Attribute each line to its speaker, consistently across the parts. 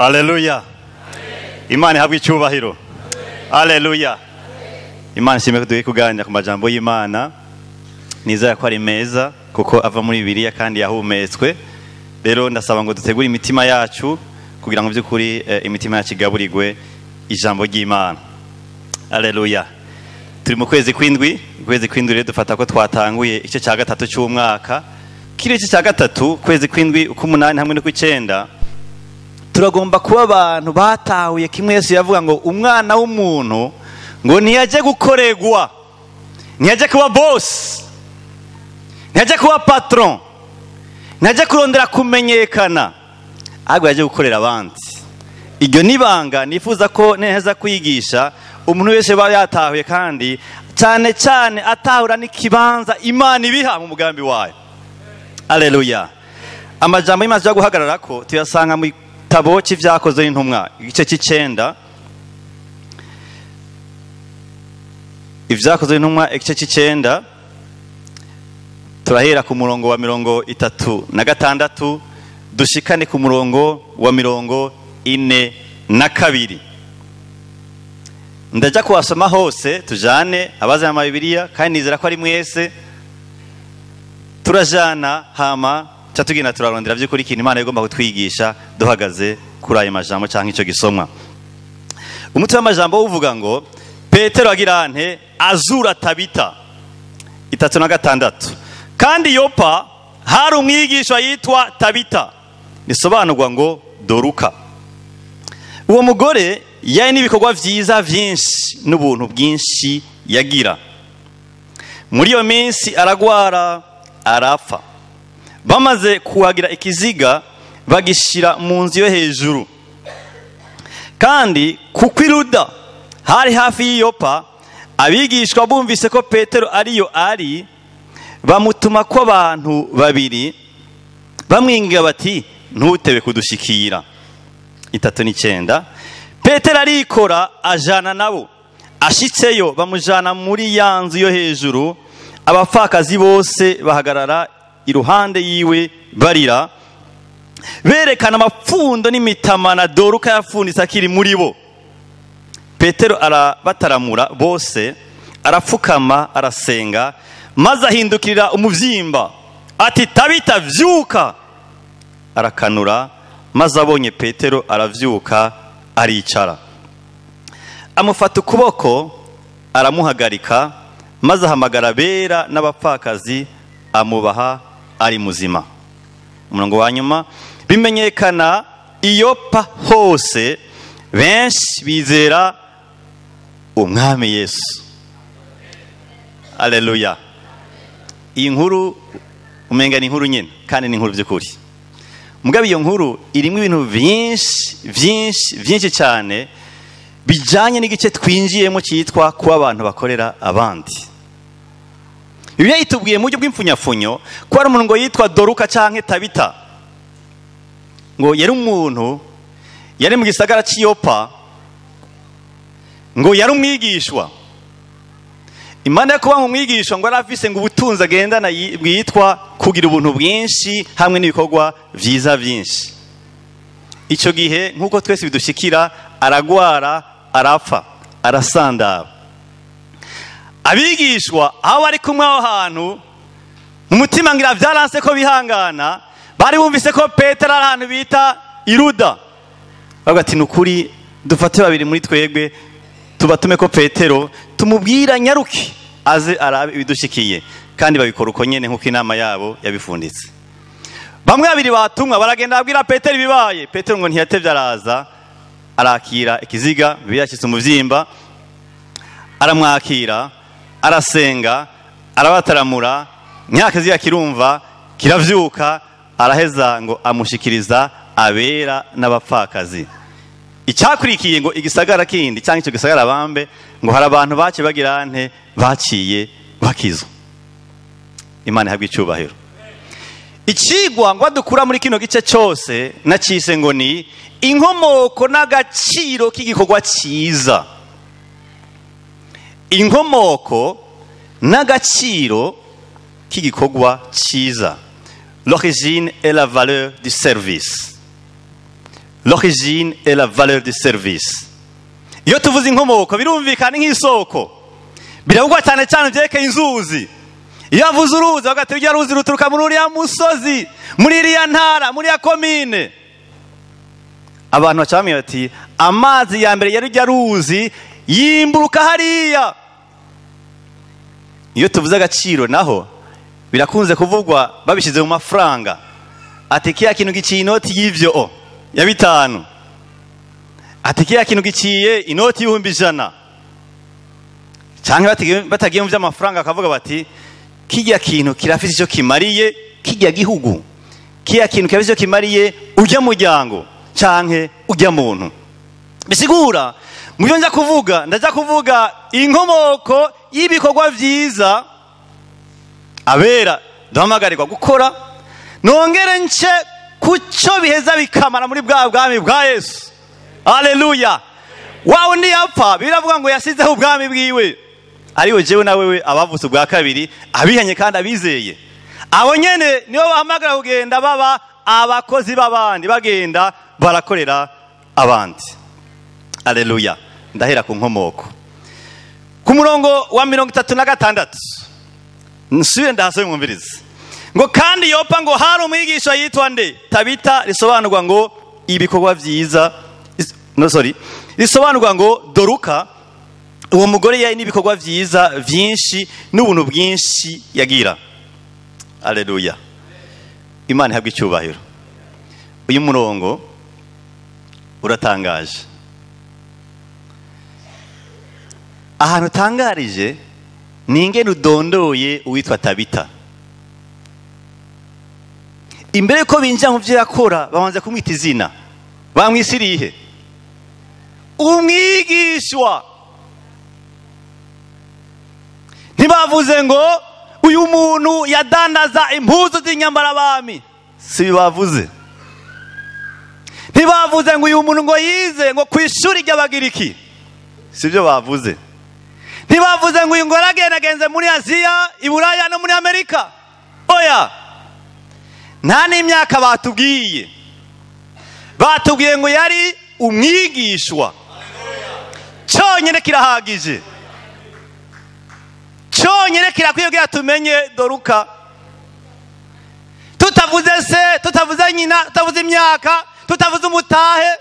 Speaker 1: Haleluya. Imana ihabwe icyubahiro. Haleluya. Imana ishimwe ko tugiye kuganira ku majambo y'Imana. Nizera ko ari meza kuko ava muri Bibiliya kandi yahumetswe. Rero ndasaba ngo dutegure imitima yacu kugira ngo by'ukuri imitima yacu igaburirwe ijambo ry'Imana. Haleluya. Turi mu kwezi kw'indwi, ukwezi kw'indwi rero dufata ko twatanguye igice cya gatatu cy'umwaka. Kiri igice cya gatatu, kwezi kw'indwi, uk'umunani hamwe n'ukw'icenda, turagomba kuba abantu batahuye kimwe Yesu yavuga ngo umwana w'umuntu ngo ntiyaje gukoregwa, ntiyaje kuba boss, ntiyaje kuba patron, ntiyaje kurondera kumenyekana, ahubwo yaje gukorera abandi. Iryo nibanga nifuza ko neza kwigisha umuntu wese ba yatahuye, kandi cyane cyane atahura n'ikibanza Imana ibiha mu mugambi wayo. Haleluya. Amajambo y'Imana yo guhagarara ko tuyasanga mu gitabo cy'Ivyakozwe n'Intumwa igice cy'icenda. Ivyakozwe n'Intumwa igice cy'icenda, turahera ku murongo wa 36 dushikane ku murongo wa 42. Ndaja kuwasoma hose tujane abazi ama Bibiliya, kandi nizera ko ari mwese. Turajana hama cha tugenda turarondera by'ukuri ikintu Imana igomba kutwigisha duhagaze kuri ayo majambo canke ico gisomwa. Umutwe w'amajambo uvuga ngo Petero agira nte azura Tabita 36. Kandi Yopa hari umwigisha yitwa Tabita, nisobanurwa ngo Doruka. Uwo mugore yari n'ibikorwa vyiza vyinshi n'ubuntu bwinshi yagira. Muri iyo minsi aragwara arapfa. Bamaze kuhagira ikiziga bagishira mu nzu yo hejuru. Kandi kuko Iruda hari hafi y'Iyopa, abigishwa bumvise ko Petero ariyo ari, bamutuma ko abantu babiri bamwinginga bati ntutebe kudushikira. 39. Petero arikora ajana nabo. Ashitseyo bamujana muri ya nzu yo hejuru. Abapfakazi bose bahagarara iruhande yiwe barira, berekana amapfundo n'imitamana Doruka yafunditse akiri muri bo. Petero arabataramura bose, arapfukama arasenga, maze ahindukirira umuvyimba ati Tabita vyuka. Arakanura, maze abonye Petero aravyuka aricara. Amufata ukuboko aramuhagarika, maze ahamagara abera n'abapfakazi amubaha ari muzima. Umurongo wa nyuma, bimenyekana Iyopa hose, benshi bizera umwami Yesu. Haleluya. Iyi nkuru umenga ni inkuru nyene, kandi ni inkuru by'ukuri. Mugabe iyo nkuru irimo ibintu byinshi byinshi byinshi cyane bijanye n'igice twinjiyemo cyitwa kuba abantu bakorera abandi. Bibiliya itubwiye mu buryo bw'imfunyafunyo ko ari umuntu ngo yitwa Doruka canke Tabita, ngo yari umuntu yari mu gisagara cy'Iyopa, ngo yari umwigishwa. Imana yo kuba umwigishwa ngo arafise ngo ubutunzi agendana bwitwa kugira ubuntu bwinshi hamwe n'ibikorwa vyiza byinshi. Ico gihe nkuko twese bidushikira, aragwara, arapfa, arasandara. Abigishwa aho bari kumwe aho hantu mu mutima ngira vyaranse ko bihangana, bari bumvise ko Petero ari ahantu bita Iruda. Bavuga ati nukuri dufate babiri muri twebwe tubatume ko Petero tumubwira nyaruki aze arabe ibidushikiye. Kandi babikora uko nyene nkuko inama yabo yabifunditse. Bamwe babiri batumwa baragenda babwira Petero ibibaye. Petero ngo ntiyatevye araza, arakira ikiziga, biyashitse umuvyimba, aramwakira, arasenga, arabataramura, nyakiziga kirumva, kiravyuka, araheza ngo amushikiriza abera n'abapfakazi. Icyakurikiye ngo igisagara kindi cyangwa icyo gisagara bambe, ngo hari abantu baciye bagira nte baciye bakizwa. Imana ihabwe icyubahiro. Ikigwa ngo dukura muri kino gice cyose nacise ngo ni inkomoko n'agaciro k'igikorwa cyiza. Inkomoko n'agaciro k'igikorwa cyiza. L'origine et la valeur du service. L'origine et la valeur du service. Iyo tuvuze inkomoko birumvikana nk'isoko, biravugwa cyane cyane byerekeye inzuzi. Iyo avuze uruzi bagati rujya ruzi ruturuka muri uriya musozi, muri iriya ntara, muri ya komine. Abantu bacamye bati amazi ya mbere ya rujya ruzi yimburuka hariya. Iyo tuvuze agaciro naho birakunze kuvugwa babishyize mu mafaranga, ati kiya kintu giciye inoti y'ivyo ya 5, ati kiya kintu giciye inoti y'100,000. Canke batagiye mu vy'amafaranga akavuga bati kijya kintu kirafise icyo kimariye kijya gihugu, kiya kintu kirafise icyo kimariye ujya muryango canke ujya muntu. Bisigura mu byo nja kuvuga, ndaja kuvuga inkomoko y'ibikorwa vyiza abera duhamagarirwa gukora, nongere nce kuco biheza bikamara muri bwa bwami bwa Yesu. Haleluya! Wa undi yapfa biravuga ngo yasizeho ubwami bwiwe, ariwe jewe na wewe abavutse ubwa kabiri, abihanye kandi abizeye. Abo nyene nibo bahamagara kugenda baba abakozi b'abandi, bagenda barakorera abandi. Haleluya! Ndahera ku nkomoko ku murongo wa 36, nsubire ndahasome mwumvirize. Ngo kandi Yopa ngo hari umwigisha yitwa nde? Tabita, risobanurwa ngo ibikorwa vyiza, no sorry, risobanurwa ngo Doruka. Uwo mugore yari n'ibikorwa vyiza vyinshi n'ubuntu bwinshi yagira. Haleluya! Imana ihabwe icyubahiro. Uyu murongo uratangaje. Ahantu utangarije ni ingene udondoye uwitwa Tabita. Imbere ko binjira mu byo yakora babanza kumwita izina. Bamwisiriye umwigishwa. Ntibavuze ngo uyu muntu yadandaza impuzu z'inyambarabami, si bavuze. Ntibavuze ngo uyu muntu ngo yize ngo kwishuri ry'abagiriki, sibyo bavuze. Ntibavuze ngo uyu ngo yaragendagenze muri Aziya, i Buraya no muri Amerika. Oya, nta n'imyaka batubwiye. Batubwiye ngo yari umwigishwa. Cyonyine kirahagije, cyonyine kirakwiye kugira tumenye Doruka. Tutavuze se, tutavuze nyina, tutavuze imyaka, tutavuze umutahe,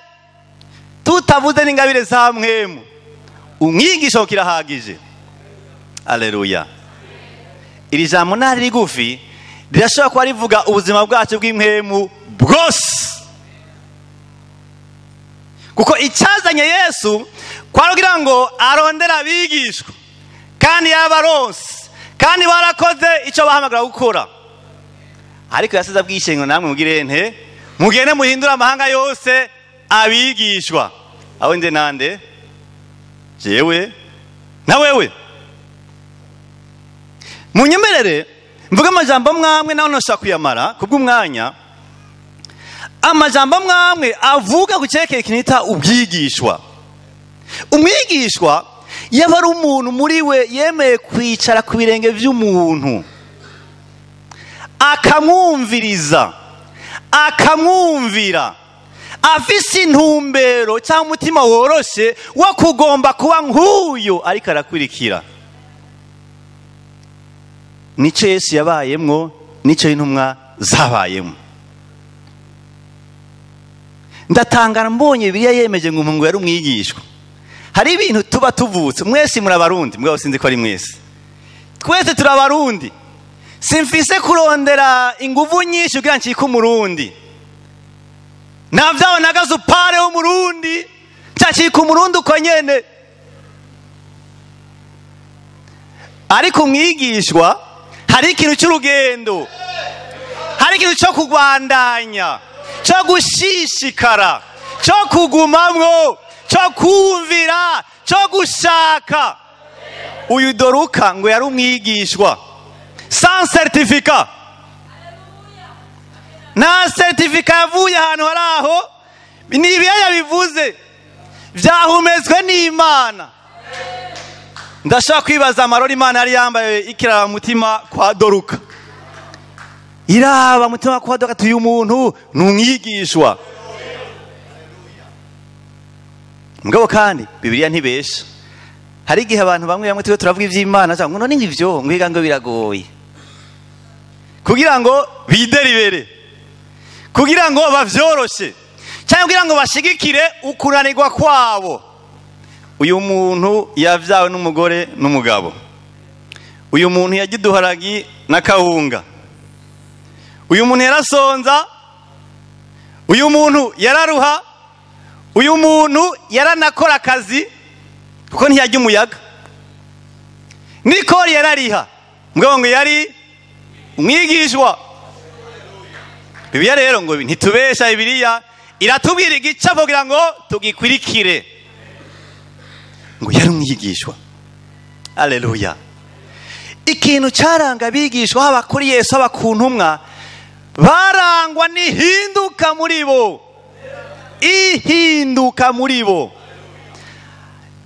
Speaker 1: tutavuze n'ingabire za mwemu, umwigisha kirahagije. Haleluya! Iri jambo nari rigufi rirashobora kuba rivuga ubuzima bwacu bw'impwemu bwose, kuko icyazanye Yesu kwari kugira ngo arondere abigishwa, kandi yabaronse, kandi barakoze icyo bahamagara gukora. Ariko yasize abwishengo namwe mugire nte mugende muhindura amahanga yose abigishwa. Aho nde nande? Jewe na wewe. Munyemerere mvuga amajambo mwamwe naho nashaka kuyamara kubw'umwanya. Amajambo mwamwe avuga ku cyerekeye kinita ubwigishwa. Umwigishwa yaba ari umuntu muri we yemeye kwicara ku birenge by'umuntu, akamwumviriza, akamwumvira, afise intumbero cyangwa umutima woroshe wo kugomba kuba nk'uyu ariko arakurikira. Nico Yesu yabayemwo, nico intumwa zabayemwo. Ndatangara mbonye Bibiliya yemeje ngo umuntu yari umwigishwa. Hari ibintu tuba tuvutse, mwese muri abarundi, mugabo sinzi ko ari mwese. Twese turi abarundi. Simfise kurondera inguvu nyinshi kugira ncike umurundi. Navyaho nagaze upare w'umurundi, ncacika umurundi uko nyene. Ariko umwigishwa hari ikintu cy'urugendo, hari ikintu cyo kugwandanya, cyo gushishikara, cyo kugumamwo, cyo kumvira, cyo gushaka. Uyu Doruka ngo yari umwigishwa sans certificat. Nta certificat yavuye ahantu hari aho, ni ibiyaya bivuze vyahumetswe n'Imana. Ndashaka kwibaza amarori Imana yari yambaye ikirara mutima kwa Doruka. Iraba mutima kwa Doruka, uyu muntu ni umwigishwa. Mugabo kandi Bibiliya ntibesha. Hari igihe abantu bamwe bamwe twe turavuga ivy'Imana cyangwa ngo none ivyo ngwiga ngo biragoye, kugira ngo bideribere, kugira ngo bavyoroshe, cyangwa kugira ngo bashigikire ukuranirwa kwabo. Uyu muntu yavyawe n'umugore n'umugabo, uyu muntu yagiduharagi na kawunga, uyu muntu yarasonza, uyu muntu yararuha, uyu muntu yaranakora akazi kuko ntiyajya umuyaga, nikori yarariha, mugabo ngo yari umwigishwa. Bibiliya rero ngo ntitubesha, Bibiliya iratubwira igicapo kugira ngo tugikwirikire. Ngo yari umwigishwa. Haleluya. Ikintu cyaranga abigishwa haba kuri Yesu haba ku ntumwa, barangwa n'ihinduka muri bo, ihinduka muri bo.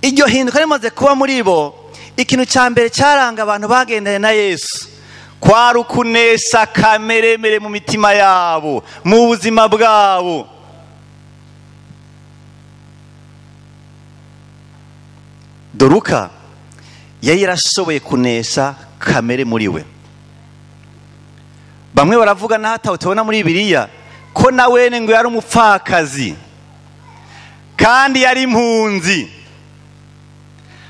Speaker 1: Iryo hinduka rimaze kuba muri bo, ikintu cya mbere cyaranga abantu bagendanye na Yesu kwari ukunesha kameremere mu mitima yabo, mu buzima bwabo. Doruka yari yarashoboye kunesha kamere muri we. Bamwe baravuga n'ahatawe tubona muri Bibiliya ko na wene ngo yari umupfakazi kandi yari impunzi.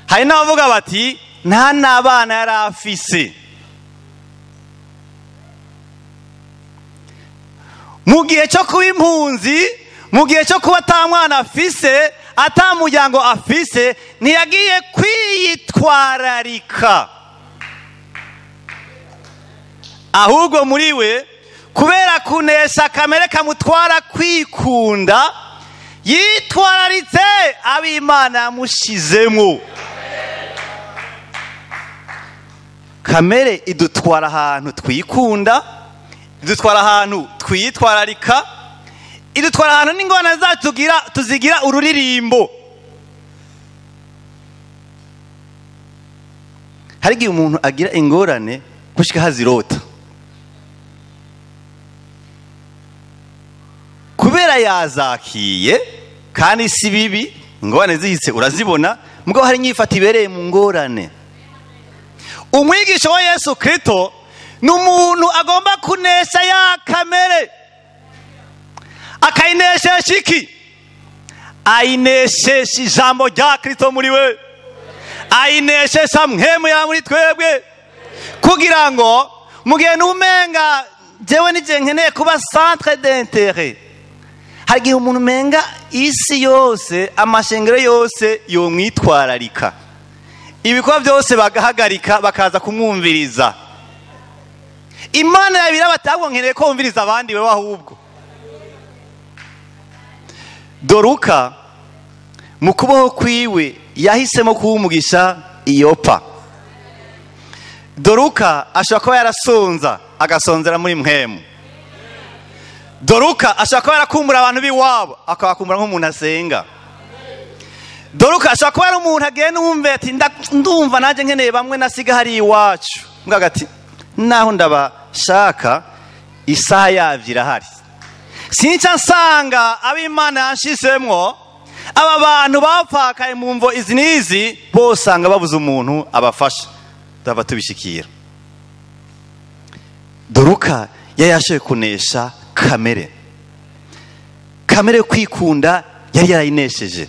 Speaker 1: Hari n'abavuga bati nta n'abana yari afise. Mu gihe cyo kuba impunzi, mu gihe cyo kuba ata mwana afise, ata muryango afise, ntiyagiye kwiyitwararika, ahubwo muri we kubera kunesha kamere kamutwara kwikunda, yitwararitse ab'Imana yamushizemo. Kamere idutwara ahantu twikunda, idutwara ahantu twitwararika, idutwara ahantu n'ingorane zacu tuzigira ururirimbo. Hari igihe umuntu agira ingorane gushika hazirota, kubera yazakiye, kandi si bibi, ingorane zihise urazibona, mugabo hari inyifata ibereye mu ngorane. Umwigisha wa Yesu Kristo ni umuntu agomba kunesha ya kamere. Akayinesesha iki? Ayinesesha ijambo rya Kristo muri we, ayinesesha mpemu ya muri twebwe, kugira ngo mugihe n'umenga jewe nije nkeneye kuba centre d'intérêt. Hari igihe umuntu umenga isi yose, amashengero yose yomwitwararika, ibikorwa byose bagahagarika bakaza kumwumviriza. Imana yabira batabwo nkeneye ko wumviriza abandi wewe ahubwo. Doruka mu kubaho kwiwe yahisemo kuba umugisha Iyopa. Doruka ashobora kuba yarasonza agasonzera muri mpemu. Doruka ashobora kuba yarakumbura abantu b'iwabo akabakumbura nk'umuntu asenga. Doruka ashobora kuba ari umuntu agenda wumve ati ndumva nanjye nkeneye bamwe nasiga hari iwacu, mbwa ati naho ndabashaka isaha yavyo irahari, sinca nsanga ab'Imana yanshizemwo. Aba bantu bapfakaye mu mvo izi n'izi bosanga babuze umuntu abafasha, tuzaba tubishikira. Doruka yari yashoboye kunesha kamere, kamere yo kwikunda yari yarayinesheje.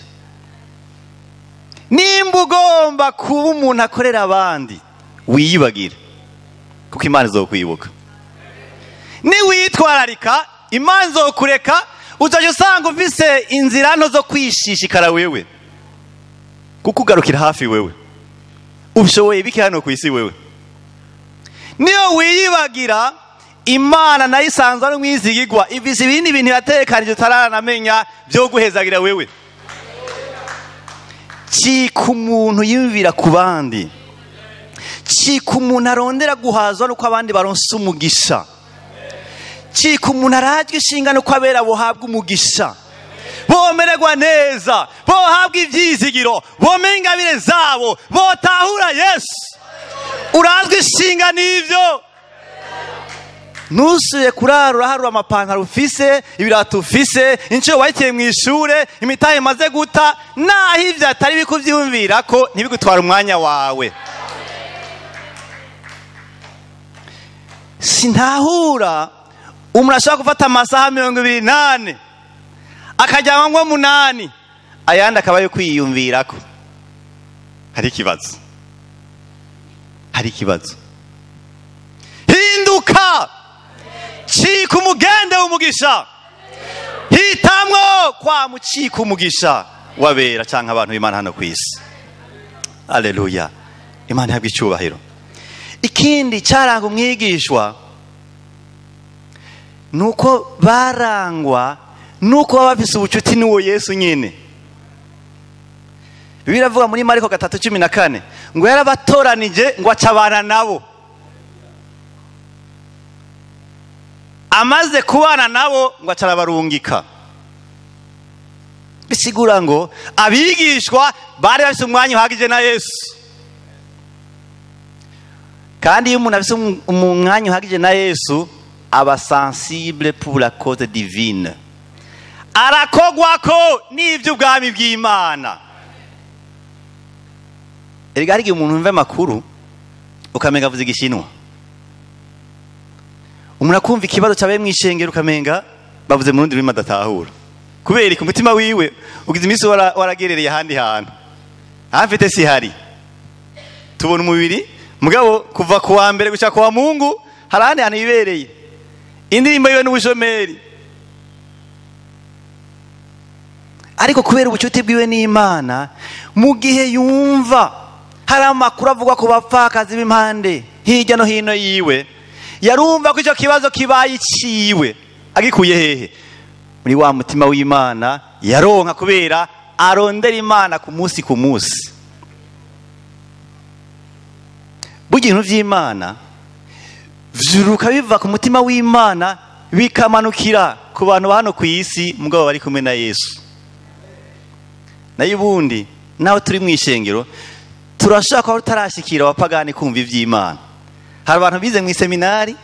Speaker 1: Nimba ugomba kuba umuntu akorera abandi, wiyibagire, kuko Imana izokwibuka. Niwitwararika Imana izokureka, uzaje usanga ufise inzira nto zo kwishishikara wewe, kuko ugarukira hafi wewe, ubishoboye bike hano ku isi wewe. Niyo wiyibagira, Imana nayo isanzwe ari umwizigirwa, ifise ibindi bintu yatekanije utaranamenya byo guhezagira wewe. Cika umuntu yiyumvira ku bandi, cika umuntu arondera guhazwa nuko abandi baronse umugisha, cika umuntu arajwe ishinga nuko abera bohabwa umugisha, bomererwa neza, bohabwa ivyizigiro, bomenya ingabire zabo, botahura Yesu. Urazwi ishinga n'ivyo. Ntusuye kurara uraharura amapantaro ufise, ibirato ufise, inshuro wayikiye mu ishure, imitahe imaze guta, naho ivyo atari bikuvyumvira ko ntibigutwara umwanya wawe. Sintahura umuntu ashobora gufata amasaha 28 akaryama 8 ayandi akaba yo kwiyumvirako. Hari ikibazo, hari ikibazo. Hinduka, cika umugende w'umugisha, hitamwo kwa mucika umugisha wabera canke abantu b'Imana hano kw'isi. Haleluya, Imana ihabwe icubahiro. Ikindi caranga umwigishwa nuko barangwa nuko baba bafise ubucuti n'uwo Yesu nyene. Bibiliya iravuga muri Mariko 3:14 ngo yarabatoranije ngo acabana nabo. Amaze kubana nabo ngo acarabarungika. Bisigura ngo abigishwa bari bafise umwanya uhagije na Yesu. Kandi iyo umuntu afise umwanya uhagije na Yesu aba sensible pour la cause divine, arakogwako n'ivy'ubwami bw'Imana. Erega hari igihe umuntu yumva amakuru ukamenga avuze igishinwa, umuntu akumva ikibazo cabaye mw'ishengero ukamenga bavuze mu rundi rurimi adatahura, kubera ku mutima wiwe ugize iminsi waragerereye ahandi hantu hafite si hari. Tubona umubiri mugabo kuva ku wa mbere gushika ku wa Mungu hari ahandi hantu yibereye, indirimbo yiwe n'ubushomeri. Ariko kubera ubucuti bwiwe n'Imana, mu gihe yumva hari amakuru avugwa ku bapfakazi b'impande hirya no hino yiwe, yarumva ko icyo kibazo kibaye iciwe. Agikuye hehe? Muri wa mutima w'Imana yaronka, kubera arondera Imana ku munsi ku munsi. Burya ibintu vy'Imana vyuruka biva ku mutima w'Imana bikamanukira ku bantu hano ku isi mugabo bari kumwe na Yesu. Nayo ubundi naho turi mu ishengero turashaka ko tutarashikira abapagani kumva ivy'Imana. Hari abantu bize mu seminari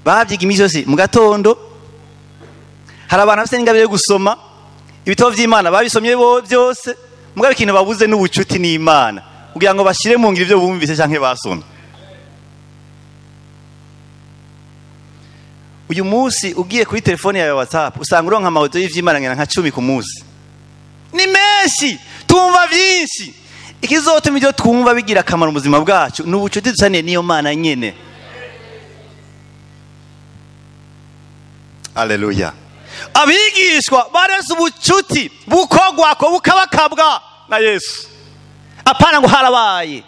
Speaker 1: bavyiga imisi yose mu gatondo, hari abantu bafite n'ingabire yo gusoma ibitabo vy'Imana babisomye byose, mugabo ikintu babuze n'ubucuti n'Imana kugira ngo bashire mu ngiro ivyo bumvise canke basomye. Uyu munsi ugiye kuri telefone yawe WhatsApp usanga uronka amaaudio y'ivy'Imana nka 10 ku munsi. Ni menshi, tumva vyinshi. Ikizotuma ibyo twumva bigira akamaro mu buzima bwacu ni ubucuti dusaniye n'iyo Mana nyene. Haleluya. Abigishwa barese ubucuti bukogwako bukabakabwa na Yesu. Apana ngo harabaye,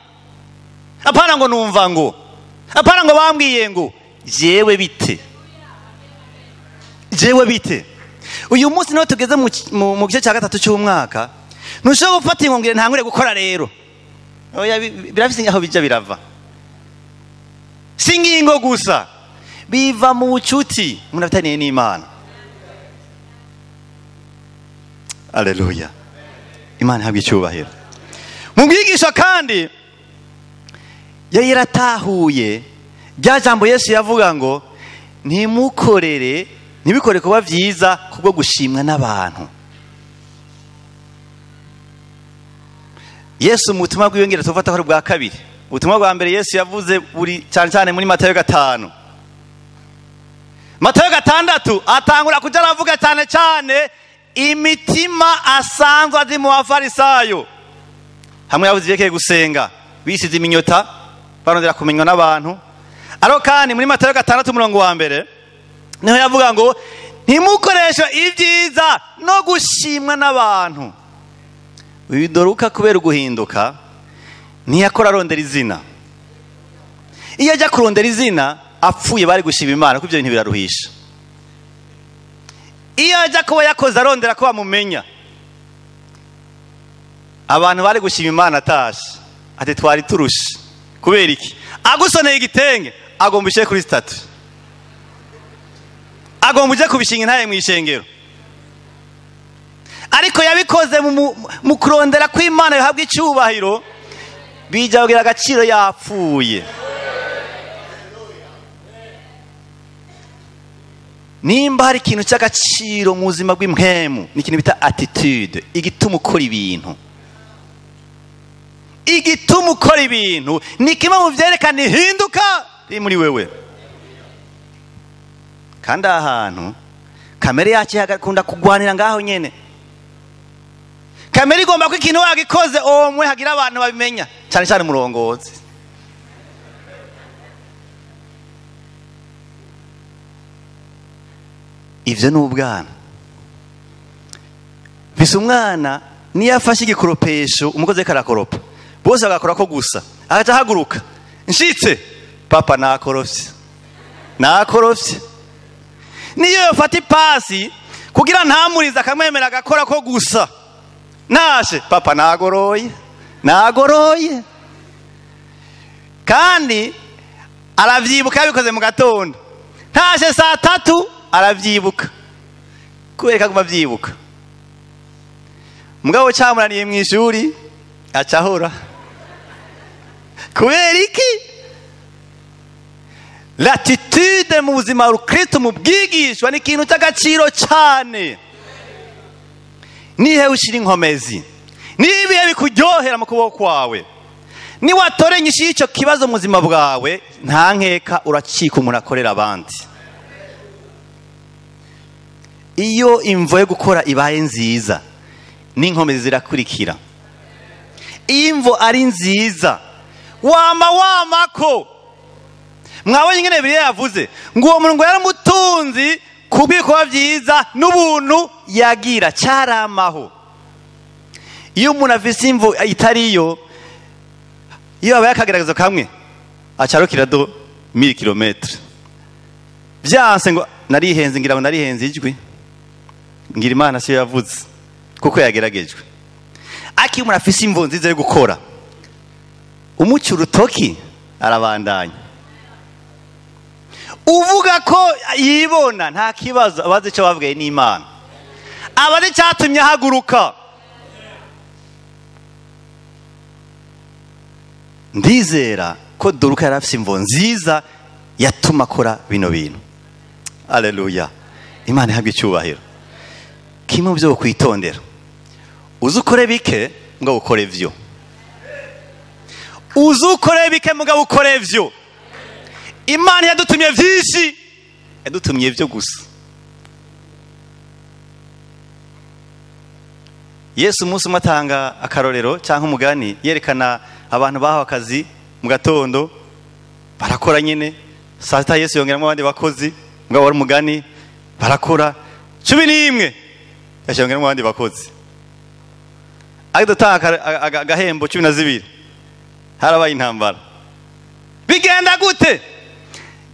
Speaker 1: apana ngo numva ngo, apana ngo bambwiye ngo, jewe bite, jewe bite. Uyu munsi niho tugeze mu gice cya 3 cy'umwaka. Ntushobora gufata ingongere ntangure gukora rero. Oya, birafise aho bija birava. Si ingingo gusa, biva mu bucuti umuntu afitaniye n'Imana. Haleluya, Imana ihabwe icyubahiro. Mu bwigisha kandi yari yaratahuye rya jambo Yesu yavuga ngo ntimukorere, ntibikore kuba vyiza kubwo gushimwa n'abantu. Yesu mu butumwa bwiyongera tufata ko bwa kabiri. Ubutumwa bwa mbere Yesu yavuze buri cyane cyane muri Matayo 5. Matayo 6 atangura kuja aravuga cyane cyane imitima asanzwe azi mu bafarisayo. Hamwe yavuze ivyerekeye gusenga, bisize iminyota barondera kumenywa n'abantu. Ariko kandi muri Matayo 6 umurongo wa mbere niho yavuga ngo ntimukoreshe ibyiza no gushimwa n'abantu. Uyu kubera uguhinduka ntiyakora arondera izina. Iyo ajya kurondera izina apfuye bari gushima Imana, kuko ibyo bintu biraruhisha. Iyo ajya kuba yakoze arondera ko bamumenya, abantu bari gushima Imana atashe ati twari turushe. Kubera iki? Agusoneye igitenge agomba ushyire kuri statut, agomba uje kubishinga intaye mu ishengero. Ariko yabikoze mu kurondera kw'Imana yahabwa icyubahiro, bijya kugira agaciro yapfuye. Nimba hari ikintu cy'agaciro mu buzima bw'impwemu, ni ikintu bita attitude, igituma ukora ibintu. Igituma ukora ibintu ni kimwe mu byerekana ihinduka riri muri wewe. Kandi aha hantu kamere yacu ikunda kugwanira ngaho nyene. Kamere igomba ko ikintu wagikoze omwe hagira abantu babimenya, cyane cyane umurongozi. Ivyo ni ubwana. Bise umwana niyo afashe igikoropesho umukozi karakoropa, bose bagakora ko gusa, agaca ahaguruka, nshitse papa nakorofye, nakorofye. Niyo yofata ipasi kugira ntamurize akamwemera agakora ko gusa, nashe papa nagoroye, nagoroye. Kandi aravyibuka yabikoze mu gatondo, ntashe saa 3 aravyibuka, kubera aguma avyibuka. Mugabo cyamunaniye mu ishuri acahora. Kubera iki? L'attitude mu buzima bw'Ukristo mu bwigishwa ni ikintu cy'agaciro cyane. Nihe ushira inkomezi, nibihe bikuryohera mu kuboko kwawe, niwatorenya icyo kibazo mu buzima bwawe, nta nkeka uracika umuntu akorera abandi. Iyo imvo yo gukora ibaye nziza, n'inkomezi zirakurikira. Iyo imvo ari nziza, wama wamako. Mwabonye ingene Bibiliya yavuze ngo uwo muntu ngo yari umutunzi kubw'ibikorwa byiza n'ubuntu yagira, cyaramaho. Iyo umuntu afise imvo itariyo, iyo abaye akagerageza kamwe acarukira do 1000 kilometre. Byanse ngo narihenze, ngira ngo narihenze ijwi, ngira Imana siyo yavuze, kuko yageragejwe. Aki umuntu afise imvo nziza yo gukora, umuca urutoki arabandanya. Uvuga ko yibona nta kibazo, abazi icyo bavugaye n'Imana, abazi icyatumye ahaguruka. Ndizera ko Doruka yari afise imvo nziza yatuma akora bino bintu. Haleluya, Imana ihabwe icyubahiro. Kimwe mu byo kwitondera, uzi ukore bike ngo ukore vyo, uzi ukore bike mugabo ukore vyo. Imana yadutumye vyinshi, yadutumye vyo gusa. Yesu umunsi umwe atanga akarorero cyangwa umugani yerekana abantu bahawe akazi mu gatondo barakora nyene, saa sita Yesu yongeramo abandi bakozi, mugabo wari umugani barakora 11 yongeramo abandi bakozi, agitanga agahembo 12. Harabaye intambara. Bigenda gute?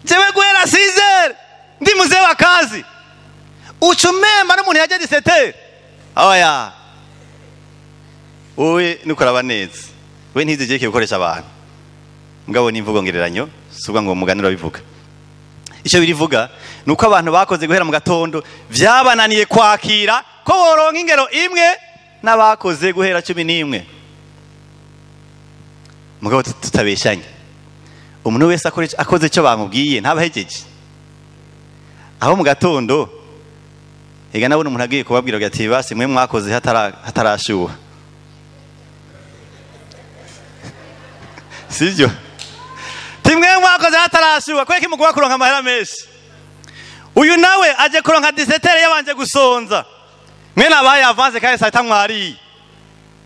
Speaker 1: Jewe guhera 6h ndi muze wa kazi, ucumemba n'umuntu yaje 17h. Oya, wowe nukoraba neza, we ntizigeke gukoresha abantu. Mugabo n'imvugo ngereranyo, subwa ngo muganira bivuga. Icyo birivuga nuko abantu bakoze guhera mu gatondo vyabananiye kwakira ko boronka ingero imwe n'abakoze guhera 11. Mugabo tutabeshanye, umuntu wese akoze icyo bamubwiye ntabahejeje. Aho mu gatondo ega nabona umuntu agiye kubabwira ati basi mwe mwakoze hatarashuha, sivyo? Timwe mwakoze hatarashuha, kweki mukuba kuronka amahera menshi. Uyu nawe aje kuronka 17h yabanje gusonza, mwe nabaye avance kandi saa 5 mwariye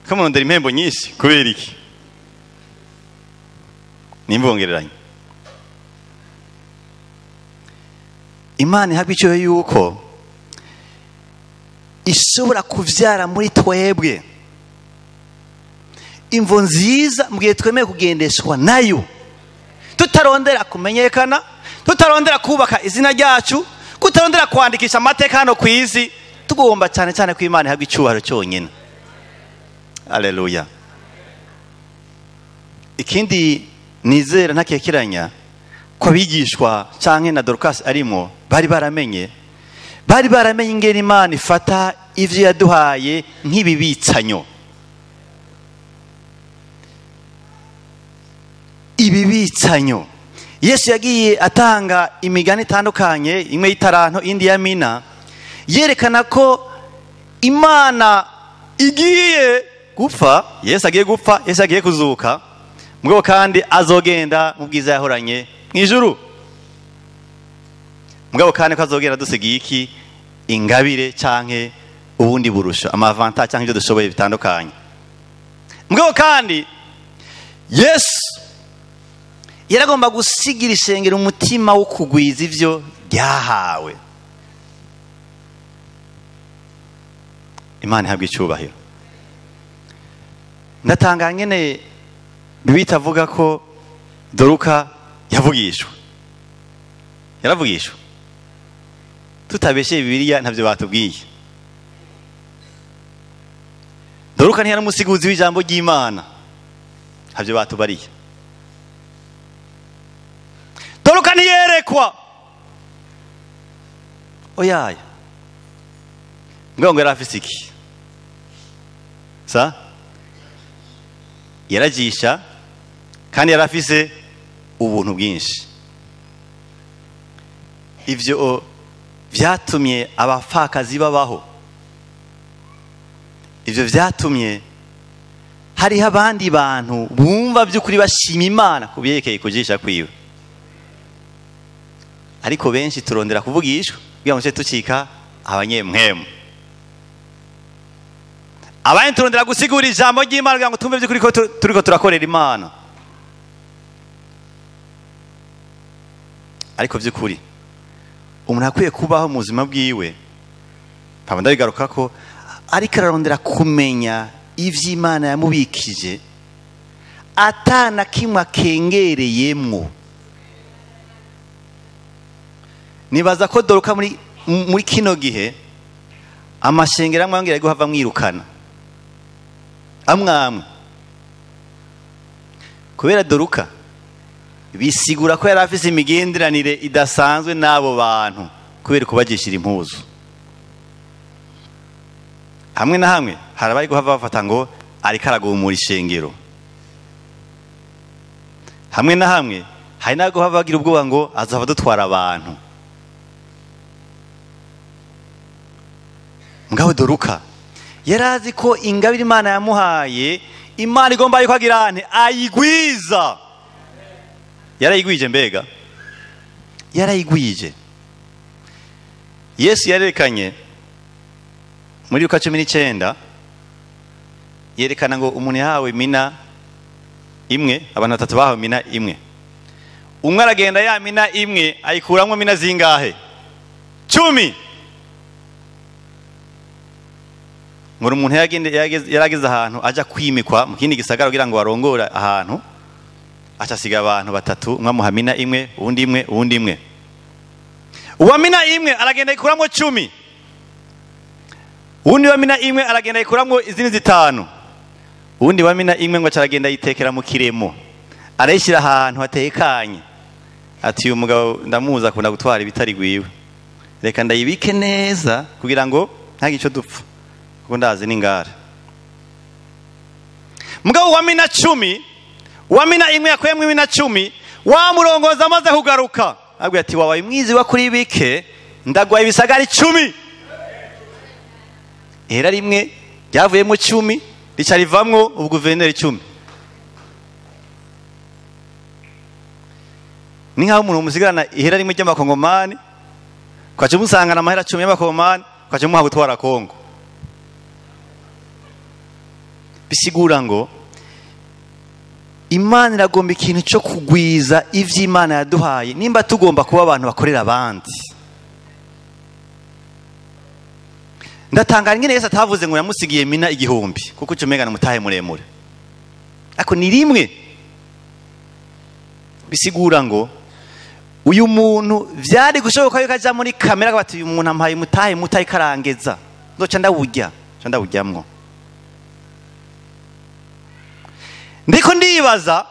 Speaker 1: ko murondera impembo nyinshi kubera iki? Nimbongereranye. Imana ihabwa icyo yuko ishobora kuvyara muri twebwe imvo nziza mu gihe twemeye kugendeshwa nayo, tutarondera kumenyekana, tutarondera kubaka izina ryacu, kutarondera kwandikisha amateka hano ku isi, tugomba cyane cyane ko Imana ihabwa icyubahiro cyonyine. Haleluya. Ikindi nizera ntakekeranya ko abigishwa canke na Dorcas arimo bari baramenye ingene Imana ifata ivyo yaduhaye nk'ibibitsanyo. Ibibitsanyo Yesu yagiye atanga imigani itandukanye, imwe y'itaranto indi ya mina, yerekana ko Imana igiye gupfa, Yesu agiye gupfa, Yesu agiye kuzuka, mugabo kandi azogenda mu bwiza yahoranye mu ijuru. Mugabo kandi ko azogenda dusigiye iki? Ingabire canke ubundi burusho, amavanta canke ibyo dushoboye bitandukanye. Mugabo kandi Yesu yaragomba gusigira ishengero umutima wo kugwiza ivyo ryahawe. Imana ihabwe icyubahiro. Ndatanga ngene Bibiliya avuga ko Doruka yavugishwa. Yaravugishwa. Tutabeshe Bibiliya ntavyo batubwiye. Doruka ntiyari umusiguzi w'ijambo ry'Imana. Ntavyo batubariye. Doruka ntiyerekwa. Oyaye. Ngo yari afise iki? Sa? Yaragisha kandi yarafise ubuntu bwinshi. Ivyo vyatumye abapfakazi babaho. Ivyo vyatumye hariho abandi bantu bumva by'ukuri bashima Imana kubyerekeye kujisha kwiwe. Ariko benshi turondera kuvugishwa kugira ngo tucika abanyemwemu. Abandi turondera gusigura ijambo ry'Imana kugira ngo tumve by'ukuri ko turiko turakorera Imana. Ariko by'ukuri umuntu akwiye kubaho mu buzima bwiwe, mpamvu ndabigaruka ko ariko ararondera kumenya ivy'Imana yamubikije atana kimwe akengereyemwo. Nibaza ko Doruka muri kino gihe amashengero amwe amwe guhava mwirukana amwe kubera Doruka bisigura ko yari afise imigenderanire idasanzwe n'abo bantu kubera kubagishira impuzu. Hamwe na hamwe hari abari guhava bafata ngo ariko aragumura ishengero. Hamwe na hamwe hari n'aguhava bagira ubwoba ngo azava dutwara abantu. Mugabo Doruka yarazi ko ingabire Imana yamuhaye, Imana igomba yuko agira ante ayigwiza. Yarayigwije mbega? Yarayigwije. Yesu yarekanye muri Luka 19 yerekana ngo umuntu yahawe mina imwe, abantu batatu bahawe mina imwe. Umwe aragenda ya mina imwe ayikuramwo mina zingahe? 10. Ngo umuntu yarageze ahantu aja kwimikwa mu kindi gisagara kugira ngo arongore ahantu, aca asiga abantu batatu, umwe amuha mina imwe, uwundi imwe, uwundi imwe. Uwa mina imwe aragenda ayikuramwo 10. Uwundi wa mina imwe aragenda ayikuramwo izindi 5. Uwundi wa mina imwe ngo aragenda ayitekera mu kiremo, arayishyira ahantu hatekanye. Ati uyu mugabo ndamuzi akunda gutwara ibitari gwiwe, reka ndayibike neza kugira ngo ntagire ico dupfa, kuko ndazi n'ingara. Mugabo wa mina 10, wa mina imwe yakuyemwo mina 10, wa murongoza amaze kugaruka abwira ati wabaye mwizi wa kuri bike, ndagwaye ibisagara 10. Ihera rimwe ryavuyemo 10 rica rivamwo ubuguverineri 10. Ni nkaho umuntu umusigarana ihera rimwe ry'amakongomani, kwaca umusangana amahera 10 y'amakongomani, kwaca umuha gutwara Kongo. Bisigura ngo Imana iragomba ikintu cyo kugwiza ivy'Imana yaduhaye, nimba tugomba kuba abantu bakorera abandi. Ndatangara ingene Yesu atavuze ngo yamusigiye mina 1000, kuko cyo mega namutahe muremure. Ariko ni rimwe. Bisigura ngo uyu muntu vyari gushoboka yuko aja muri kamera bati uyu muntu ampaye mutahe mutahe karangeza, nzoca ndawurya, nzoca ndawuryamwo. Ndiko ndibaza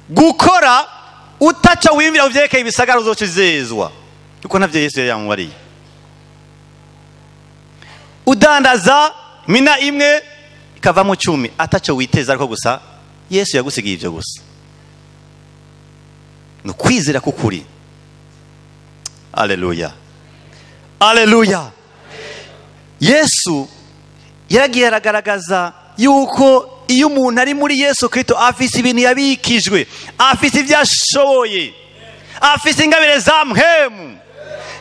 Speaker 1: gukora utaca wimvira uvyerekeye ibisagara uzocizezwa, kuko ntavyo Yesu yamubariye. Udandaza mina imwe ikavamo 10 ataco witeza, ariko gusa Yesu yagusigiye ivyo gusa. Ni ukwizera k'ukuri. Aleluya, aleluya. Yesu yaragiye aragaragaza yuko iyo umuntu ari muri Yesu Kristo afise ibintu yabikijwe, afise ibyo ashoboye, afise ingabire za mpemu,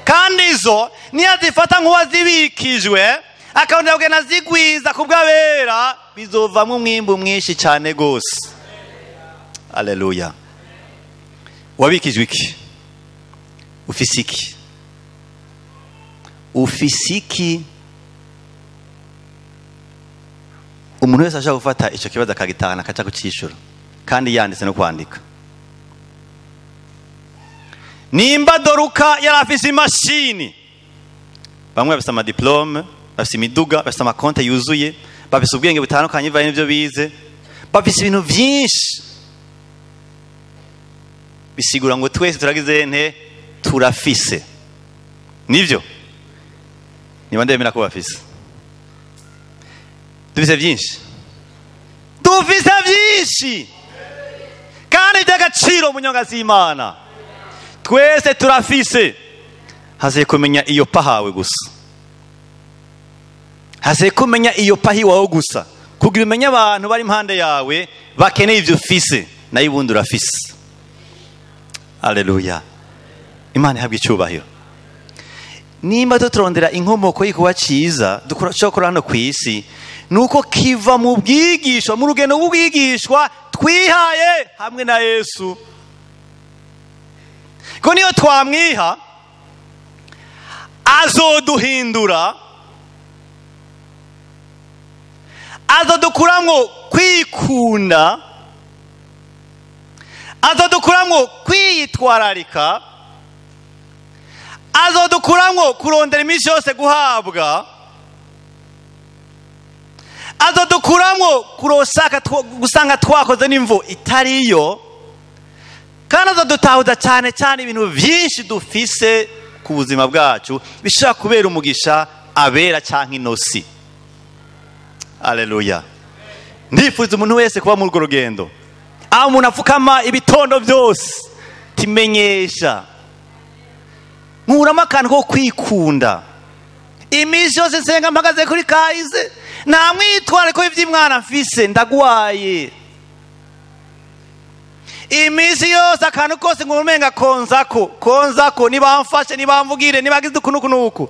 Speaker 1: kandi izo niyo azifata nk'uwazibikijwe akabona kugenda azigwiza ku bw'abera, bizovamo umwimbu mwinshi cyane rwose. Aleluya. Wabikijwe iki? Ufise iki? Ufise iki? Umuntu wese ashaka gufata icyo kibazo akagitahana akaca kucishura, kandi yanditse no kwandika. Nimba Doruka yari afise imashini, bamwe bafise amadiplome, bafise imiduga, bafise amakonte yuzuye, bafise ubwenge butandukanye bivanye n'ivyo bize, bafise ibintu vyinshi, bisigura ngo twese turagize nte? Turafise. Nivyo? Niba ndemera ko bafise. Dufise byinshi, dufise byinshi kandi by'agaciro mu nyonga z'Imana. Twese turafise. Haze kumenya iyo pahawe gusa, haze kumenya iyo pahi wawe gusa, kugira umenye abantu bari impande yawe bakeneye ibyo ufise, nayo ubundi urafise. Aleluya. Imana ihabwe icyubahiro. Nimba tuturondera inkomoko y'ikuba cyiza dukora hano ku isi, nuko kiva mu bwigishwa, mu rugendo rw'ubwigishwa twihaye hamwe na Yesu. Ko niyo twamwiha azoduhindura, azodukuramwo kwikunda, azodukuramwo kwiyitwararika, azodukuramwo kurondera iminsi yose guhabwa, azodukuramwo kurosaka gusanga twakoze n'imvo itariyo, kandi azodutahuza cyane cyane ibintu byinshi dufise ku buzima bwacu bishobora kubera umugisha abera cyangwa inosi. Aleluya. Ndifuza umuntu wese kuba muri urwo rugendo, aho umuntu apfukama ibitondo byose timenyesha, nkuramo akantu ko kwikunda. Iminsi yose nsenga mpagaze kuri kayize, nta mwitware ko iby'imwana mfise ndagwaye. Iminsi yose akantu kose ngo umenga konzako konzako, nibamfashe nibamvugire nibagize uku nuku nuku.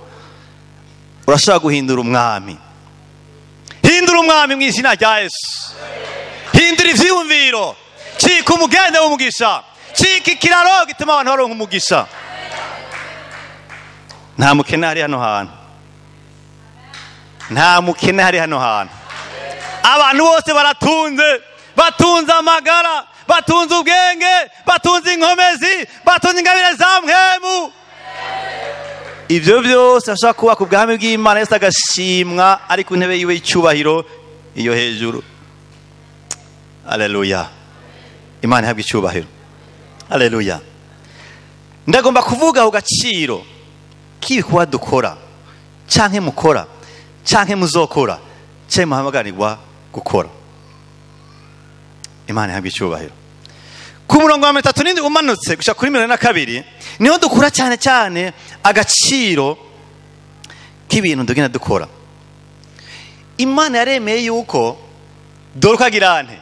Speaker 1: Urashobora guhindura umwami. Hindura umwami mu izina rya Yesu. Hindura ivyiyumviro, cika umugende w'umugisha, cika ikiraro gituma abantu baronka umugisha. Nta mukene hari hano hantu, nta mukene hari hano hantu. Abantu bose baratunze, batunze amagara, batunze ubwenge, batunze inkomezi, batunze ingabire za mpemu. Ibyo byose ashaka kuba ku bwami bw'Imana, Yesu agashimwa ari ku ntebe yiwe y'icyubahiro iyo hejuru. Aleluya. Imana ihabwe icyubahiro. Aleluya. Ndagomba kuvuga ku gaciro k'ibikorwa dukora, canke mukora, canke muzokora, canke muhamagarirwa gukora. Imana ihabwe icyubahiro. Ku murongo wa 37 umanutse gushika kuri 42 niho dukura cyane cyane agaciro k'ibintu tugenda dukora. Imana yaremeye yuko Doruka agirante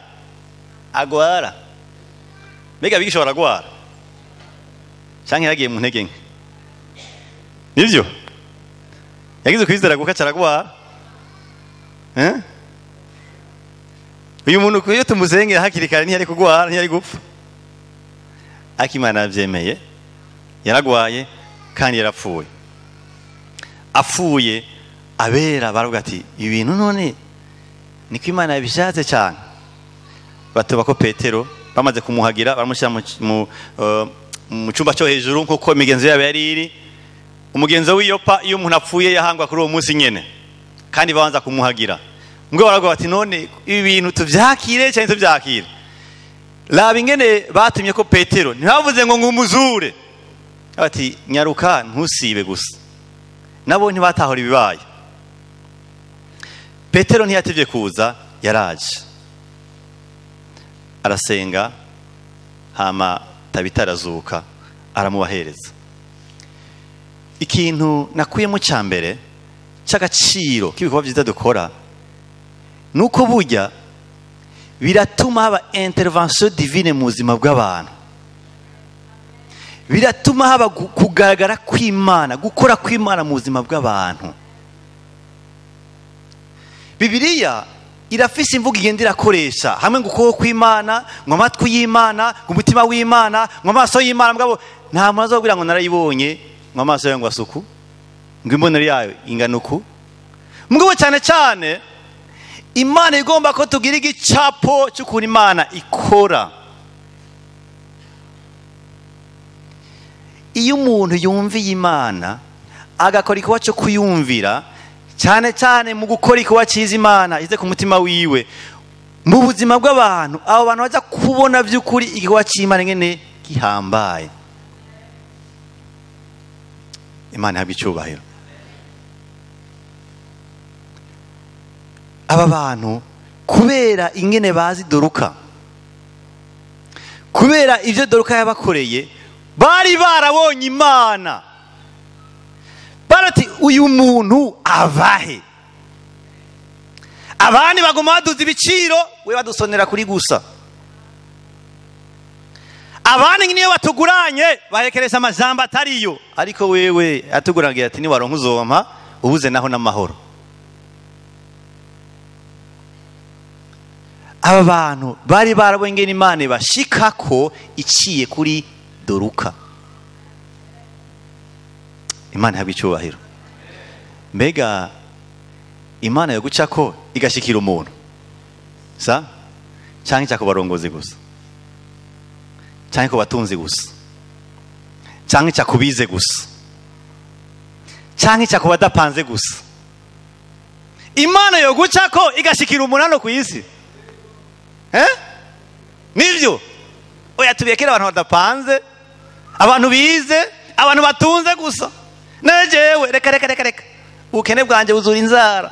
Speaker 1: agwara. Mbega abigisha baragwara canke yagiye mu ntege nke? Nivyo yagize kwizera guka caragwara. Uyu muntu iyo tumusengera hakiri kare ntiyari kugwara, ntiyari gupfa. Ariko Imana yavyemeye, yaragwaye kandi yarapfuye. Apfuye abera baravuga ati ibintu none niko Imana yabishatse cyane. Batoba ko Petero bamaze kumuhagira baramushyira mu cyumba cyo hejuru nkuko imigenzo yabo yari iri. Umugenzo w'iyopa iyo umuntu apfuye yahangwa kuri uwo munsi nyene, kandi babanza kumuhagira. Ngo baravuga bati none ibi bintu tuvyakire cyane tuvyakire. Laba ingene batumye ko Petero, ntibavuze ngo ngumuzure, bati nyaruka ntusibe gusa. Nabo ntibatahora ibibaye. Petero ntiyatevye kuza, yaraje arasenga, hama Tabita arazuka, aramubahereza. Ikintu nakuyemo cya mbere cy'agaciro k'ibikorwa byiza dukora nuko burya biratuma haba intervention divine mu buzima bw'abantu, biratuma haba kugaragara kw'Imana, gukora kw'Imana mu buzima bw'abantu. Bibiliya irafise imvugo igenda irakoresha hamwe ngo ukuboko kw'Imana, ngo amatwi y'Imana, ngo umutima w'Imana, ngo amaso y'Imana. Mugabo nta muntu azobwira ngo narayibonye, ngo amaso yayo ngo asuku, ngo imbonero yayo ingana uku. Mugabo cyane cyane Imana igomba ko tugira igicapo cy'ukuntu Imana ikora. Iyo umuntu yumviye Imana agakora igikorwa cyo kuyumvira, cyane cyane mu gukora igikorwa cyiza Imana ize ku mutima wiwe, mu buzima bw'abantu, abo bantu bajya kubona by'ukuri igikorwa cy'Imana ngene gihambaye. Imana ihabwe icyubahiro. Aba bantu kubera ingene bazi Doruka, kubera ibyo Doruka yabakoreye, bari barabonye Imana. Barati uyu muntu avahe? Abandi baguma baduza ibiciro, we badusonera kuri gusa. Abandi niyo batuguranye bahekeresha amajambo atariyo, ariko wewe atugurangira ati niwaronka uzompa ubuze naho n'amahoro. Aba bantu bari barabonye Imana bashikako iciye kuri Doruka. Imana ihabwe icyubahiro. Mbega Imana yo gucako igashikira umuntu sa canke cyo kubarongozi gusa, canke ku batunzi gusa, canke cyo kubize gusa, canke cyo kubadapanze gusa? Imana yo gucako igashikira umuntu hano ku isi. Nivyo? Oya, tubiyekera abantu badapanze, abantu bize, abantu batunze gusa. Nejewe reka reka reka reka, ubukene bwanje buzura inzara.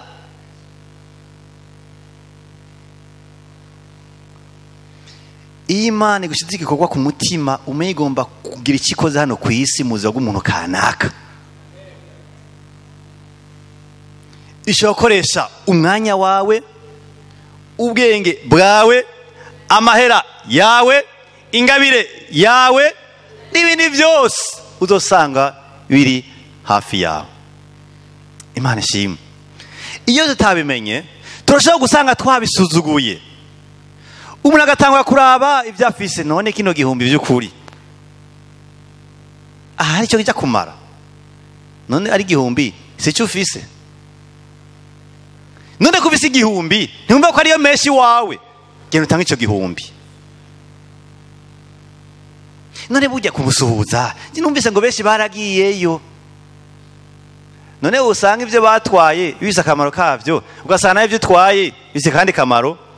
Speaker 1: Iyo Imana igushize igikorwa ku mutima, umenye igomba kugira icyo ikoze hano ku isi mu buzima bw'umuntu kanaka. Ishobora gukoresha umwanya wawe, ubwenge bwawe, amahera yawe, ingabire yawe, n'ibindi byose uzosanga biri hafi yawe. Imana ishimwe. Iyo tutabimenye turashobora gusanga twabisuzuguye. Umuntu agatangura kuraba ibyo afise, none kino gihumbi by'ukuri aha hari icyo kijya kumara, none ari igihumbi si cyo ufise, none kubise igihumbi ntiwumva ko ariyo menshi wawe, genda utange icyo gihumbi. None bujya kumusuhuza, numvise ngo benshi baragiyeyo, none usanga ibyo batwaye bise akamaro kavyo, ugasanga ibyo utwaye bise kandi kamaro.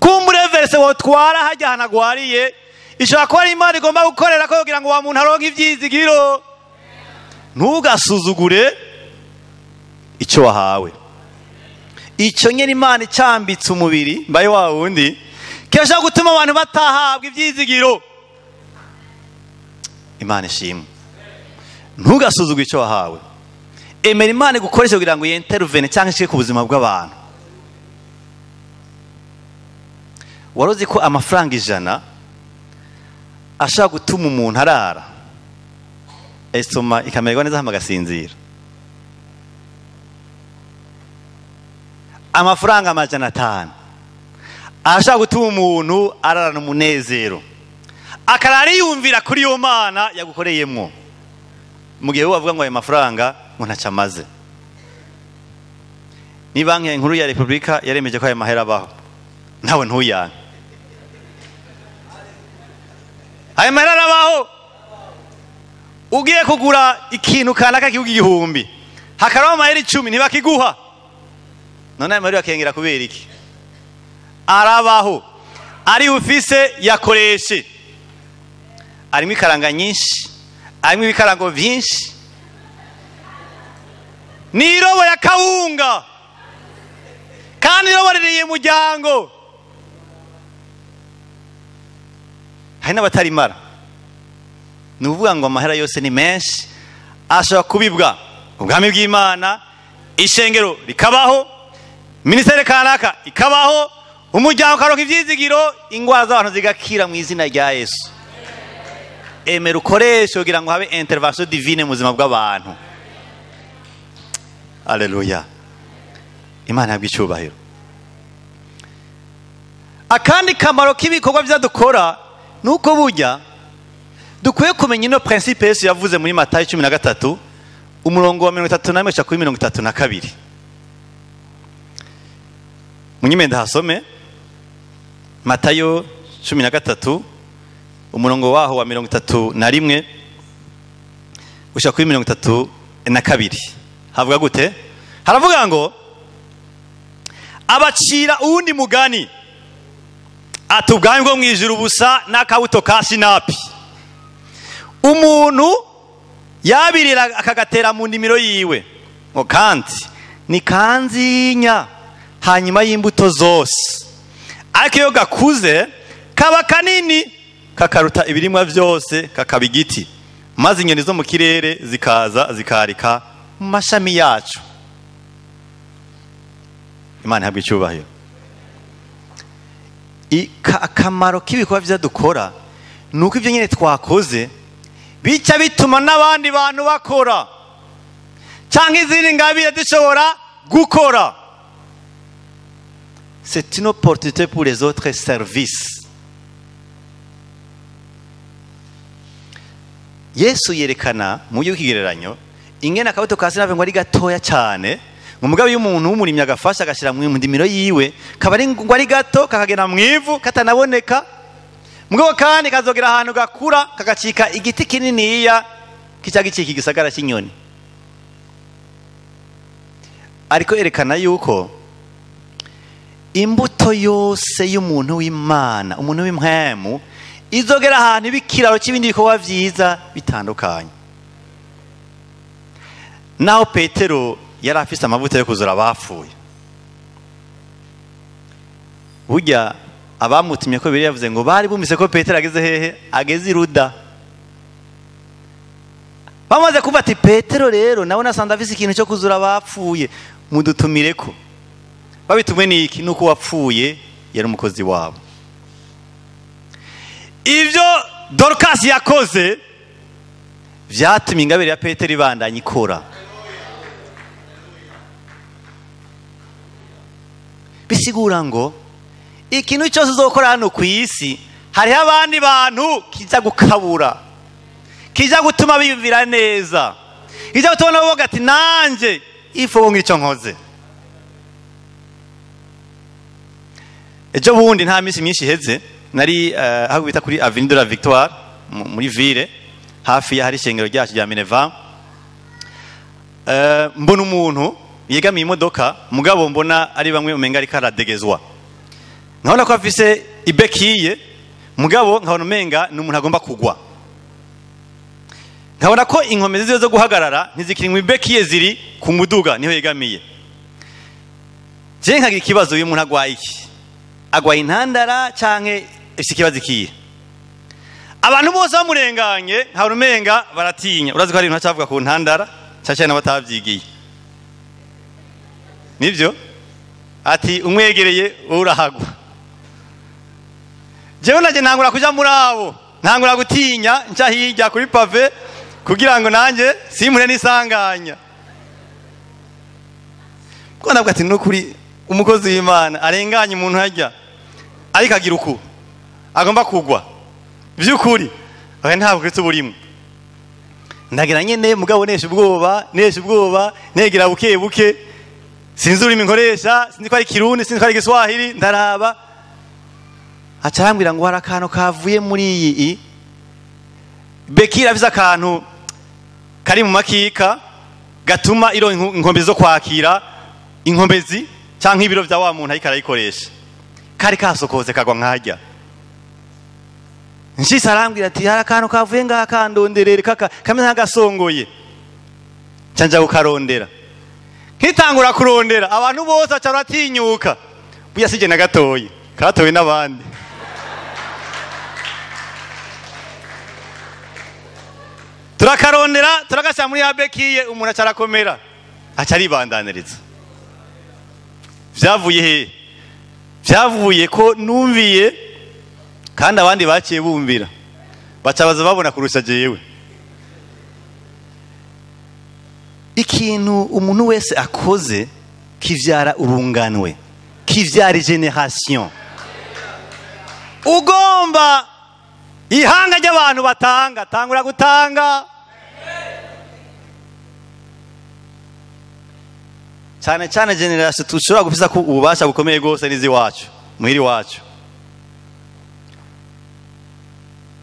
Speaker 1: Kumbure verse wotwara hajya hanagwariye, ishobora kuba ari Imana igomba gukorera ko kugira ngo wa muntu aronke ivyizigiro. Ntugasuzugure icyo wahawe. Icyo nyene Imana icyambitse umubiri mbaye wa wundi kirashobora gutuma abantu batahabwa ivyizigiro. Imana ishimwe. Ntugasuzugure icyo wahawe. Emera Imana igukoreshe kugira ngo yintervene cyangwa ishike ku buzima bw'abantu. Warozi ko amafaranga 100 ashaka gutuma umuntu arara esoma ikamererwa neza hama agasinzira. Amafaranga 500 ashaka gutuma umuntu ararana umunezero, akarara yumvira kuri yo Mana yagukoreyemwo, mu gihe bavuga ngo ayo mafaranga ngo ntacyo amaze. Ni banki nkuru ya Republika yaremeje ko ayo mahera abaho, nawe ntuyanke. Ayo mahera arabaho. Ugiye kugura ikintu kanaka kihugu 1000, hakaraho amahera 10 ntibakiguha. None ayo mahera akengera kubera iki? Arabaho. Ari ufise yakoreshe. Arimo ikaranga nyinshi, arimo ibikarango byinshi. Ni irobo ya kawunga, kandi irobo ririye muryango. Hari n'abatarimara. Ni ukuvuga ngo amahera yose ni menshi ashobora kubibwa ubwami bw'Imana, ishengero rikabaho, ministere kanaka ikabaho, umuryango ukaronka ivyizigiro, ingwara z'abantu zigakira mu izina rya Yesu. Emera ukoreshe kugira ngo habe intervention divine mu buzima bw'abantu. Haleluya. Imana yabwe icyubahiro. Akandi kamaro k'ibikorwa bya dukora nuko burya dukwiye kumenya ino principe Yesu yavuze muri Matayo 13 umurongo wa 31 kuri 32. Munyimende hasome Matayo 13 umurongo waho wa 31 gushika kuri 32. Havuga gute? Haravuga ngo abacira uwundi mugani ati ubwami bwo mwijuru busa n'akabuto ka sinapi, umuntu yabirira akagatera mu ndimiro yiwe, ngo kandi ni kanzinya hanyuma y'imbuto zose, ariko iyo gakuze kaba kanini kakaruta ibirimwa byose, kakaba igiti, maze inyoni zo mu kirere zikaza zikarika mu mashami yacu. Imana ihabwe icyubahiro. Akamaro k'ibikorwa bya dukora nuko ibyo nyine twakoze bica bituma n'abandi bantu bakora, cyangwa izindi ngabire dushobora gukora. C'est une opportunité pour les autres services. Yesu yerekana mu buryo bw'ikigereranyo ingene akabuto ka sinapi ngo ari gatoya cyane, ngo mugabo y'umuntu w'umurimyi agafasha agashyira mu ndimiro yiwe, kaba ari ngo ari gato kakagera mu ivu katanaboneka, mugabo kandi kazogera ahantu gakura kagacika igiti kininiya kica gicika igisagara cy'inyoni. Ariko yerekana yuko imbuto yose y'umuntu w'Imana, umuntu w'impwemu, izogera ahantu ibikiraro cy'ibindi bikorwa vyiza bitandukanye. Naho Petero yari afise amavuta yo kuzura abapfuye, burya abamutumye ko biri yavuze ngo bari bumvise ko Petero ageze hehe, ageze i Ruda. Bamaze kuva ati Petero rero nawe nasanze afise ikintu cyo kuzura abapfuye, mudutumireko. Babitumwe niki? Nuko wapfuye yari umukozi wabo. Ivyo Dorcas yakoze vyatumye ingabire ya Petero ibandanya ikora. Bisigura ngo ikintu cyose uzokora hano ku isi hariho abandi bantu kiza gukabura, kiza gutuma biyumvira neza, kiza gutuma nabo bavuga ati nanje ifunga icyo nkoze. Ejo bundi nta minsi myinshi iheze nari aho bita kuri Avenue de la Victoire muri ville hafi ya hari ishengero ryacu rya Mineva. Mbona umuntu yegamiye imodoka, mugabo mbona ari bamwe umenga ariko aradegezwa, nkabona ko afise ibekiye, mugabo nkabona umenga ni umuntu agomba kugwa, nkabona ko inkomezi ziwe zo guhagarara ntizikiri mu ibekiye, ziri ku muduga niho yegamiye. Je nkagira ikibazo, uyu muntu agwaye iki? Agwaye intandara canke ifise ikibazo ikiye? Abantu bose bamurenganye nkabona umenga baratinya. Urazi ko hari ibintu bacavuga ku ntandara cyane n'abatavyigiye, nivyo? Ati umwegereye urahagwa. Jewe naje ntangura kuja muri abo, ntangura gutinya nca hirya kuri pave kugira ngo nanje simure nisanganya. Ko ndavuga ati nukuri umukozi w'Imana arenganye umuntu hajya ariko agira uku agomba kugwa, byukuri oya ntabwo Kristo burimo. Ndagira nyene mugabo nesha ubwoba, nesha ubwoba, negera buke buke, sinzi ururimi nkoresha, sinzi ko ari Kirundi, sinzi ko ari Igiswahili, ndaraba. Aca arambwira ngo hari akantu kavuye muri iyi bekira, afise akantu kari mu makika gatuma iro inkombe zo kwakira inkombezi canke ibiro vya wa muntu ariko arayikoresha, kari kasokoze kagwa nkajya. Nshise arambwira ati hari akantu kavuye ngaha kandonderere kaka kameze nk'agasongoye, canja kukarondera. Nkitangura kurondera abantu bose baca baratinyuka, buya sije na gatoyi katowe n'abandi. Turakarondera, turagashyira muri abekiye, umuntu acarakomera, aca aribandaniriza. Vyavuye he? Vyavuye ko numviye, kandi abandi baciye bumvira, baca baza babona kurusha jewe. Ikintu umuntu wese akoze kivyara urunganwe, kivyara generation. Ugomba ihanga ry'abantu batanga, tangura gutanga. Cyane cyane generation tushobora gufisa ko ububasha bukomeye gose nizi wacu, muhiri wacu.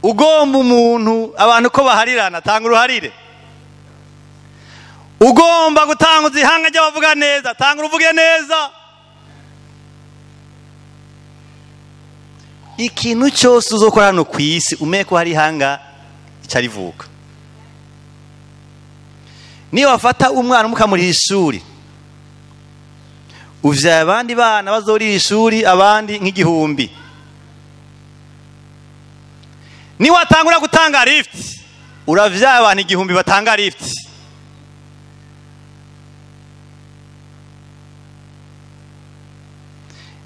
Speaker 1: Ugomba umuntu abantu ko baharirana, tanga uruharire. Ugomba gutanguza ihanga ry'abavuga neza, tanga uruvuge neza. Ikintu cyose uzokora hano ku isi umenye ko hari ihanga icarivuka. Niyo wafata umwana mukamurira ishuri, uvyaye abandi bana bazorira ishuri abandi nk'igihumbi. Niyo watangura gutanga lift, uravyaye abantu igihumbi batanga lift.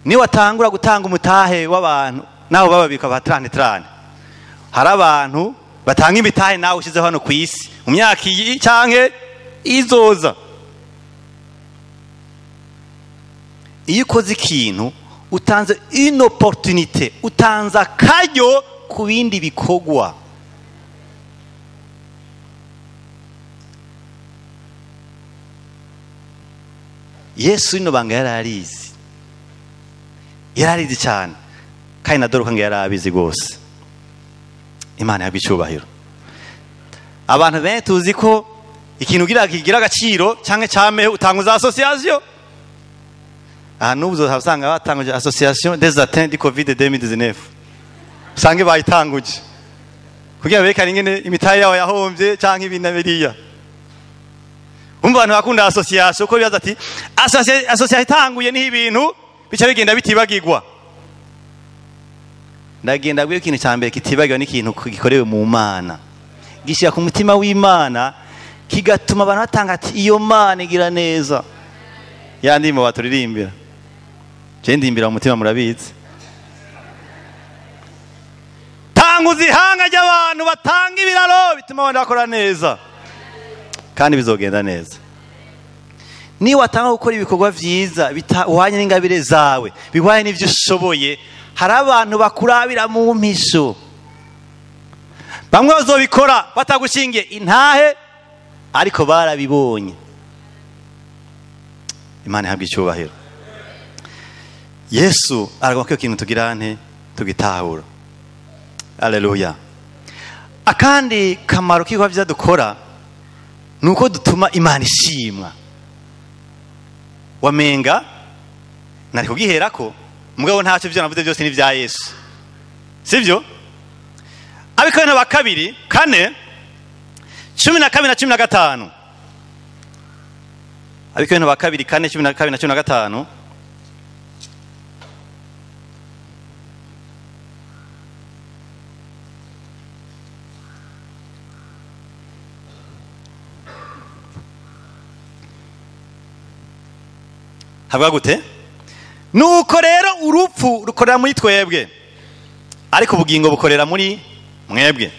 Speaker 1: Niyo watangura gutanga umutahe w'abantu, naho bababika ba 30. Hari abantu batanga imitahe nawe ushize hano ku isi mu myaka iyi canke izoza. Iyo ukoze ikintu utanze une opportunité, utanze akaryo ku bindi bikogwa. Yesu ino banga yararizi, yararizi cyane, kandi na Doruka ngo yarabizi gose. Imana yabwa icyubahiro. Abantu benshi tuzi ko ikintu kigira agaciro canke cyameho utanguza association. Aha n'ubu uzasanga batanguje association des atteints du Covid 2019. Usange bayitanguje kugira berekane ingene imitahe yawe yahombye canke ibintu biriya. Umva abantu bakunda association ko bibaza ati association itanguye niho ibintu bica bigenda bitibagirwa. Ndagenda gwiye ikintu cya mbere kitibagirwa n'ikintu gikorewe mu Mana, gishyira ku mutima w'Imana, kigatuma abantu batanga ati iyo Mana igira neza. Ya ndimo baturirimbira, je ndimbira mu mutima murabizi. Tanguza ihanga ry'abantu batanga ibiraro bituma abantu bakora neza, kandi bizogenda neza. Niba watanga gukora ibikorwa vyiza bihwanye n'ingabire zawe, bihwanye n'ivyo ushoboye, hari abantu bakurabira mu mpisho. Bamwe bazobikora batagushingiye intahe, ariko barabibonye. Imana ihabwe icyubahiro. Yesu aragomba ko ikintu tugira nte tugitahura. Haleluya. Akandi kamaro k'ibikorwa vyiza dukora nuko dutuma Imana ishimwa. Wamenga nari kugiherako, mugabo ntacyo byo navuze byose ni vya Yesu, sivyo? Abikorintho ba kabiri 4 12 na 15. Abikorintho ba kabiri 4 12 na 15. Havuga gute? Nuko rero urupfu rukorera muri twebwe, ariko ubugingo bukorera muri mwebwe.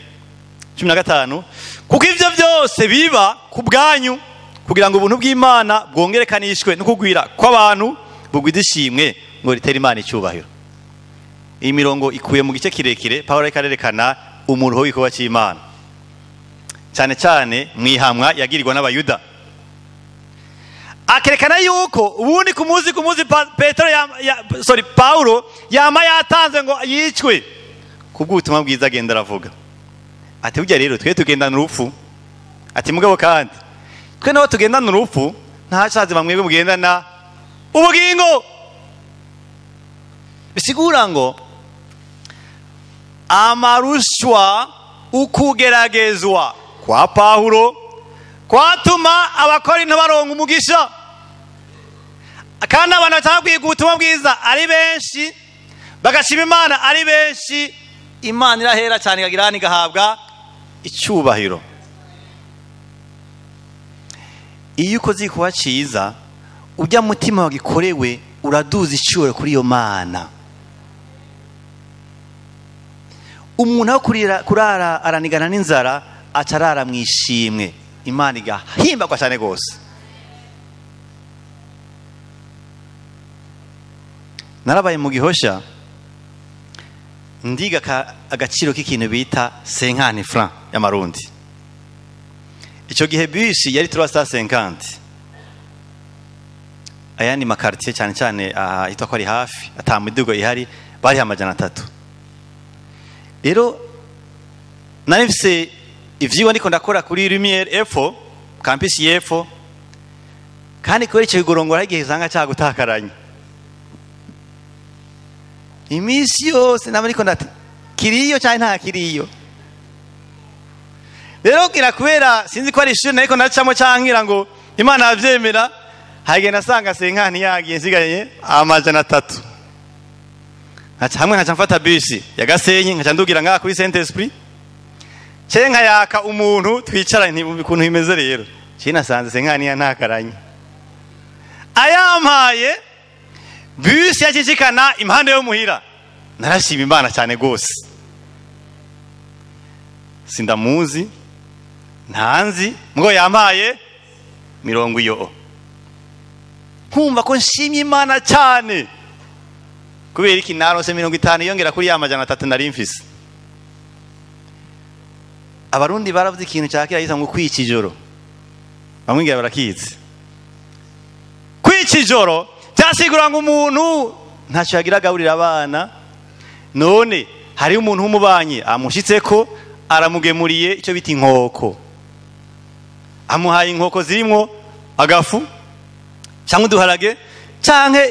Speaker 1: 15. Kuko ivyo byose biba ku bwanyu, kugira ngo ubuntu bw'Imana bwongerekanishwe no kugwira kw'abantu bugwize ishimwe ngo ritere Imana icyubahiro. Iyi mirongo ikuye mu gice kirekire Pawulo ariko arerekana umuruho w'igikorwa cy'Imana, cyane cyane mwihamwa yagirirwa n'Abayuda. Akerekana yuko ubundi ku munsi Petero Paulo yama yatanze ngo yicwe kubw'ubutumwa bwiza agenda aravuga. Ati burya rero twe tugendana urupfu. Ati mugabo kandi twe nabo tugendana urupfu, nta cyazi bamwebwe mugendana ubugingo. Bisigura ngo amarushwa ukugeragezwa kwa Paulo kwatuma Abakorinto baronka umugisha, kandi abantu batabwiga ubutumwa bwiza ari benshi, bagashima Imana ari benshi. Imana irahera cyane ikagira igahabwa icyubahiro. Iyo ukoze igikorwa ciza, ujya mutima wagikorewe uraduza icyubahiro kuri iyo Mana. Umuntu aho kurara aranigana n'inzara, acarara mu ishimwe, Imana igahimbagwa cyane rwose. Narabaye mu Gihosha, ndiga agaciro k'ikintu bita 50 francs y'amarundi. Icyo gihe bisi yari 350. Ayandi makartier cyane cyane ahitwa ko ari hafi ata midugo ihari bari 300. Rero nari mfise ivyigwa ndiko ndakora kuri Lumiere Efo, campus y'Efo, kandi kubera icyo kigorongora igihe usanga cyagutakaranye. Iminsi yose naba ndiko ndati kiriyo cyane nta kiriyo. Rero kira kubera sinzi ko ari ishuri nariko ndacamo cyangira ngo Imana yavyemera, hagenda asanga senkani yagiye nsigaye 300. Nkaca hamwe nkaca mfata bisi ya Gasenyi, nkaca ndugira ngaha kuri Saint Esprit, cenka yaka umuntu twicaranye ukuntu bimeze. Rero cinasanze senkani ya ntakaranye, ayampaye bisi yakishikana impande yo muhira. Narashima Imana cyane gose. Sindamuzi, ntanzi, ngo yampaye 20 iyo. Nkumva ko nshimye Imana cyane kubera iki narose 50 yongera kuri ya 300 nari mfise. Abarundi baravuze ikintu cyakira yita ngo kwica ijoro. Bamwingira barakizi. Kwica ijoro byasigura ngo umuntu ntacyo yagira agaburira abana. None hari umuntu w'umubanyi amushitseko, aramugemuriye icyo bita inkoko, amuhaye inkoko zirimo agafu cyangwa uduharage canke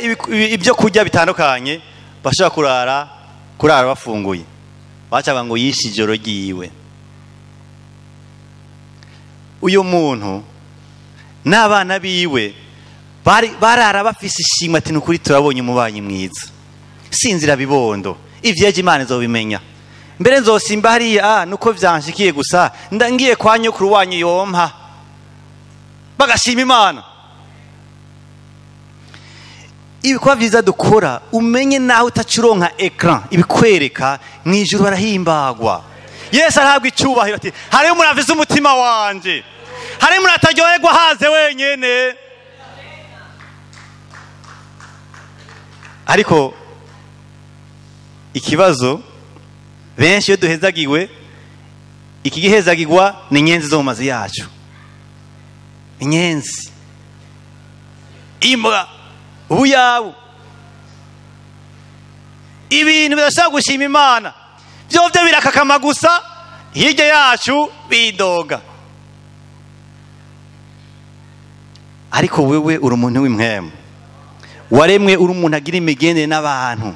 Speaker 1: ibyo kurya bitandukanye, bashobora kurara bafunguye. Bacaga ngo yishe ijoro ryiwe. Uyu muntu n'abana biwe barara bafise ishimwe ati nukuri turabonye umubanyi mwiza, sinzira bibondo ivyeje Imana izobimenya, mbere nzosimba hariya nuko vyanshikiye gusa, ndangiye kwa nyokuru wanyu yompa. Bagashima Imana. Ibikorwa vyiza dukora, umenye naho utacuronka ecran ibikwereka, mwijuru barahimbagwa. Yesu arahabwa icyubahiro ati hari umuntu afise umutima wanje, hari umuntu ataryoherwa haze wenyene. Ariko ikibazo benshi iyo duhezagiwe, ikigihezagirwa ni inyenzi zo mu mazu yacu, inyenzi, imbwa, ubuyabu, ibintu bidashobora gushima Imana byovyo birakakama gusa, hirya yacu bidoga. Ariko wewe uri umuntu w'impwemu, waremwe uri umuntu agira imigendere n'abantu,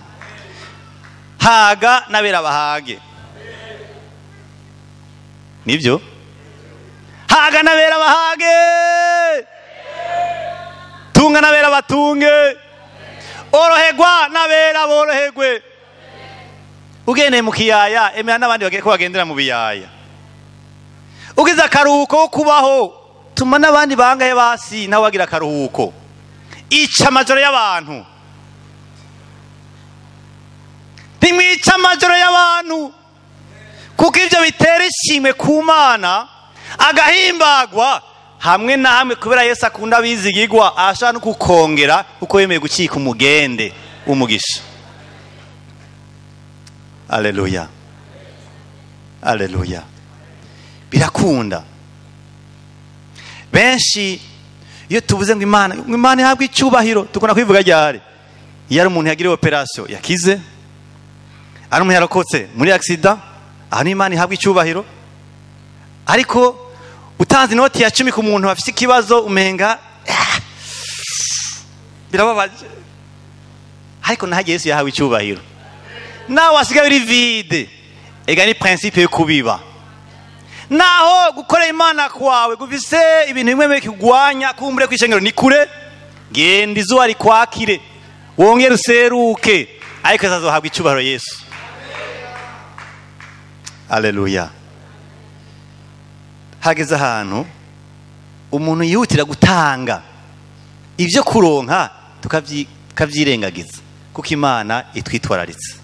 Speaker 1: haga n'abera bahage. Nibyo, haga n'abera bahage, tunga n'abera batunge, oroherwa n'abera boroherwe. Ugendeye mu kiyaya, emera n'abandi ko bagendera mu biyaya. Ugize akaruhuko ko kubaho, tuma n'abandi bangahe basi nawe bagira akaruhuko. Ica amajoro y'abantu, ntimwica amajoro y'abantu, kuko ivyo bitera ishimwe ku Mana, agahimbagwa hamwe na hamwe. Kubera Yesu akunda abizigirwa, ashaka no kukongera kuko yemeye gucika umugende w'umugisha. Alleluya, alleluya. Birakunda. Benshi iyo tuvuze ngo Imana ihabwe icyubahiro, tukunda kwivuga ryari? Iyo ari umuntu yagiriwe operation yakize, ari umuntu yarokotse muri accident, aho ni Imana ihabwe icyubahiro. Ariko utanze inoti ya 10 ku muntu afite ikibazo, umenga birababaje. Ariko naho Yesu yahawe icyubahiro, nawe wasigaye uri vide. Ega ni principe yo kubiba. Naho gukora Imana kwawe gufise ibintu bimwe bikugwanya, kumbure kwishengero ni kure, genda izuba rikwakire, wongere useruke, ariko azazohabwa icyubahiro Yesu. Alleluya. Hageze ahantu Umuntu yihutira gutanga ibyo kuronka tukavyirengagiza kuko Imana itwitwararitse.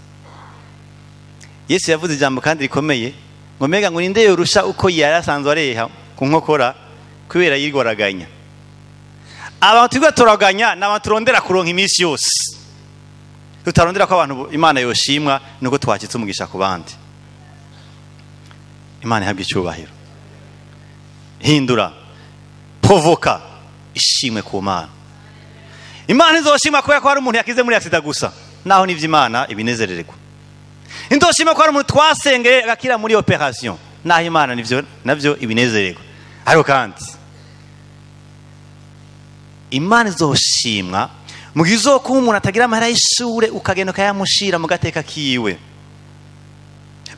Speaker 1: Yesu yavuze ijambo kandi rikomeye ngo mega ngo ninde yorusha uko yari asanzwe areha ku nkokora kubera yirwaraganya. Abantu twiga turaganya n'abantu turondera kuronka iminsi yose, tutarondera ko abantu Imana yoshimwa nuko twakitse umugisha ku bandi. Imana ihabwe icyubahiro. Hindura, provoka ishimwe ku Mana. Imana izoshima kubera ko hari umuntu yakize muri accident gusa, naho nivyo Imana ibinezerererwa. Indoshima ko hari umuntu twasengeye agakira muri operation, naho Imana nivyo navyo ibinezererwa. Ariko kandi Imana izoshimwa mu gihe uzokuba umuntu atagira amahera y'ishure ukagenda ukayamushira mu gateka kiwe,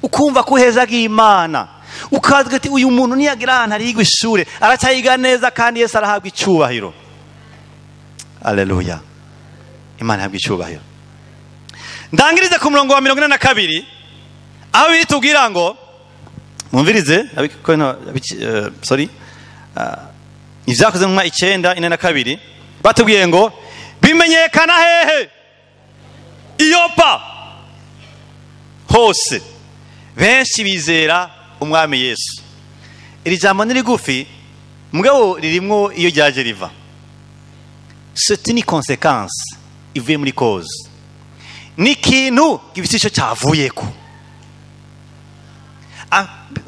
Speaker 1: ukumva ko uhezaga Imana, ukavuga ati uyu muntu niyagira ahantu ariga ishure aracyayiga neza kandi Yesu arahabwa icyubahiro. Haleluya, Imana ihabwa icyubahiro. Ndangirize ku murongo wa 42 aho bitubwira ngo mwumvirize, sorry, ivyakoze mu 9:42 batubwiye ngo bimenyekana hehe? Iyopa hose benshi bizera umwami Yesu. Iri jambo ni rigufi mugabo ririmwo iyo ryaje riva. C'est une conséquence ivuye muri cause, ni ikintu gifite ico cyavuyeko.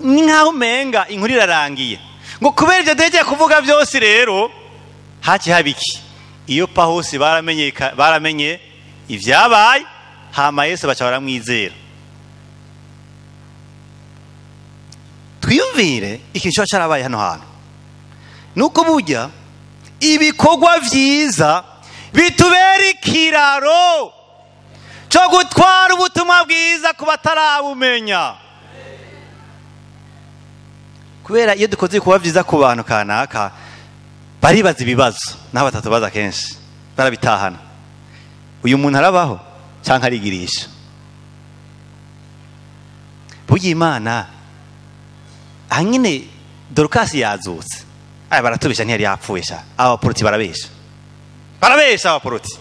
Speaker 1: Ni nkaho umenga inkuru irarangiye ngo kubera ibyo duhejeje kuvuga byose rero haki habiki iyo pa hose baramenye ivyabaye, hama Yesu baca baramwizera. Twiyumvire ikintu cyo cyarabaye hano hantu, nuko burya ibikorwa vyiza bitubera ikiraro cyo gutwara ubutumwa bwiza ku batarabumenya. Kubera iyo dukoze ibikorwa vyiza ku bantu kanaka baribaza ibibazo, naho batatubaza kenshi barabitahana. Uyu muntu arabaho canke arigirisha? Burya Imana hanyine Dorukasi yazutse, aya baratubesha ntiyari yapfuye sha. Abaporoti barabesha, barabesha abaporoti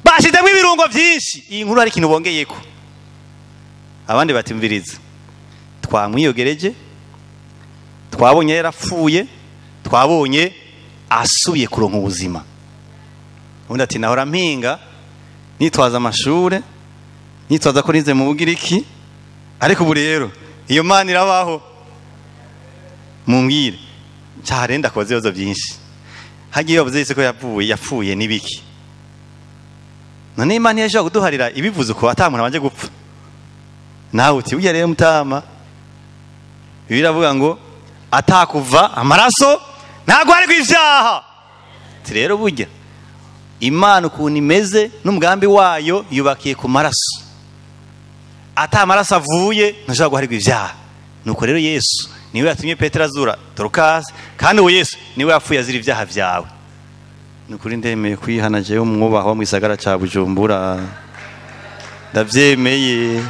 Speaker 1: bashizemo ibirungo byinshi. Iyi nkuru hari ikintu bongeyeko. Abandi batimviriza, twamwiyogereje, twabonye yarapfuye, twabonye asubiye kuronka ubuzima. Undi ati nahora mpinga nitwaza amashure, nitwaza ko nize mu Bugiriki, ariko ubu rero iyo Mana irabaho. Mumbwire cyarenda koze ibibazo byinshi. Hagiye bavuze ko yapfuye nibiki? None Imana yashobora kuduharira ibivuze ko atamuntu abanje gupfa? Nawe uti burya rero mutama, biravuga ngo atakuva amaraso ntago ari kwivyaha. Ati rero burya Imana ukuntu imeze n'umugambi wayo yubakiye ku maraso. Ata amaraso avuye ntashobora guharirwa ivyaha. Nuko rero Yesu niwe yatumye Petero azura Dorukasi, kandi uwo Yesu niwe yapfuye azira ivyaha vyawe. Nukuri ndemeye kwihana jewe umwubaho mu gisagara ca Bujumbura, ndavyemeye.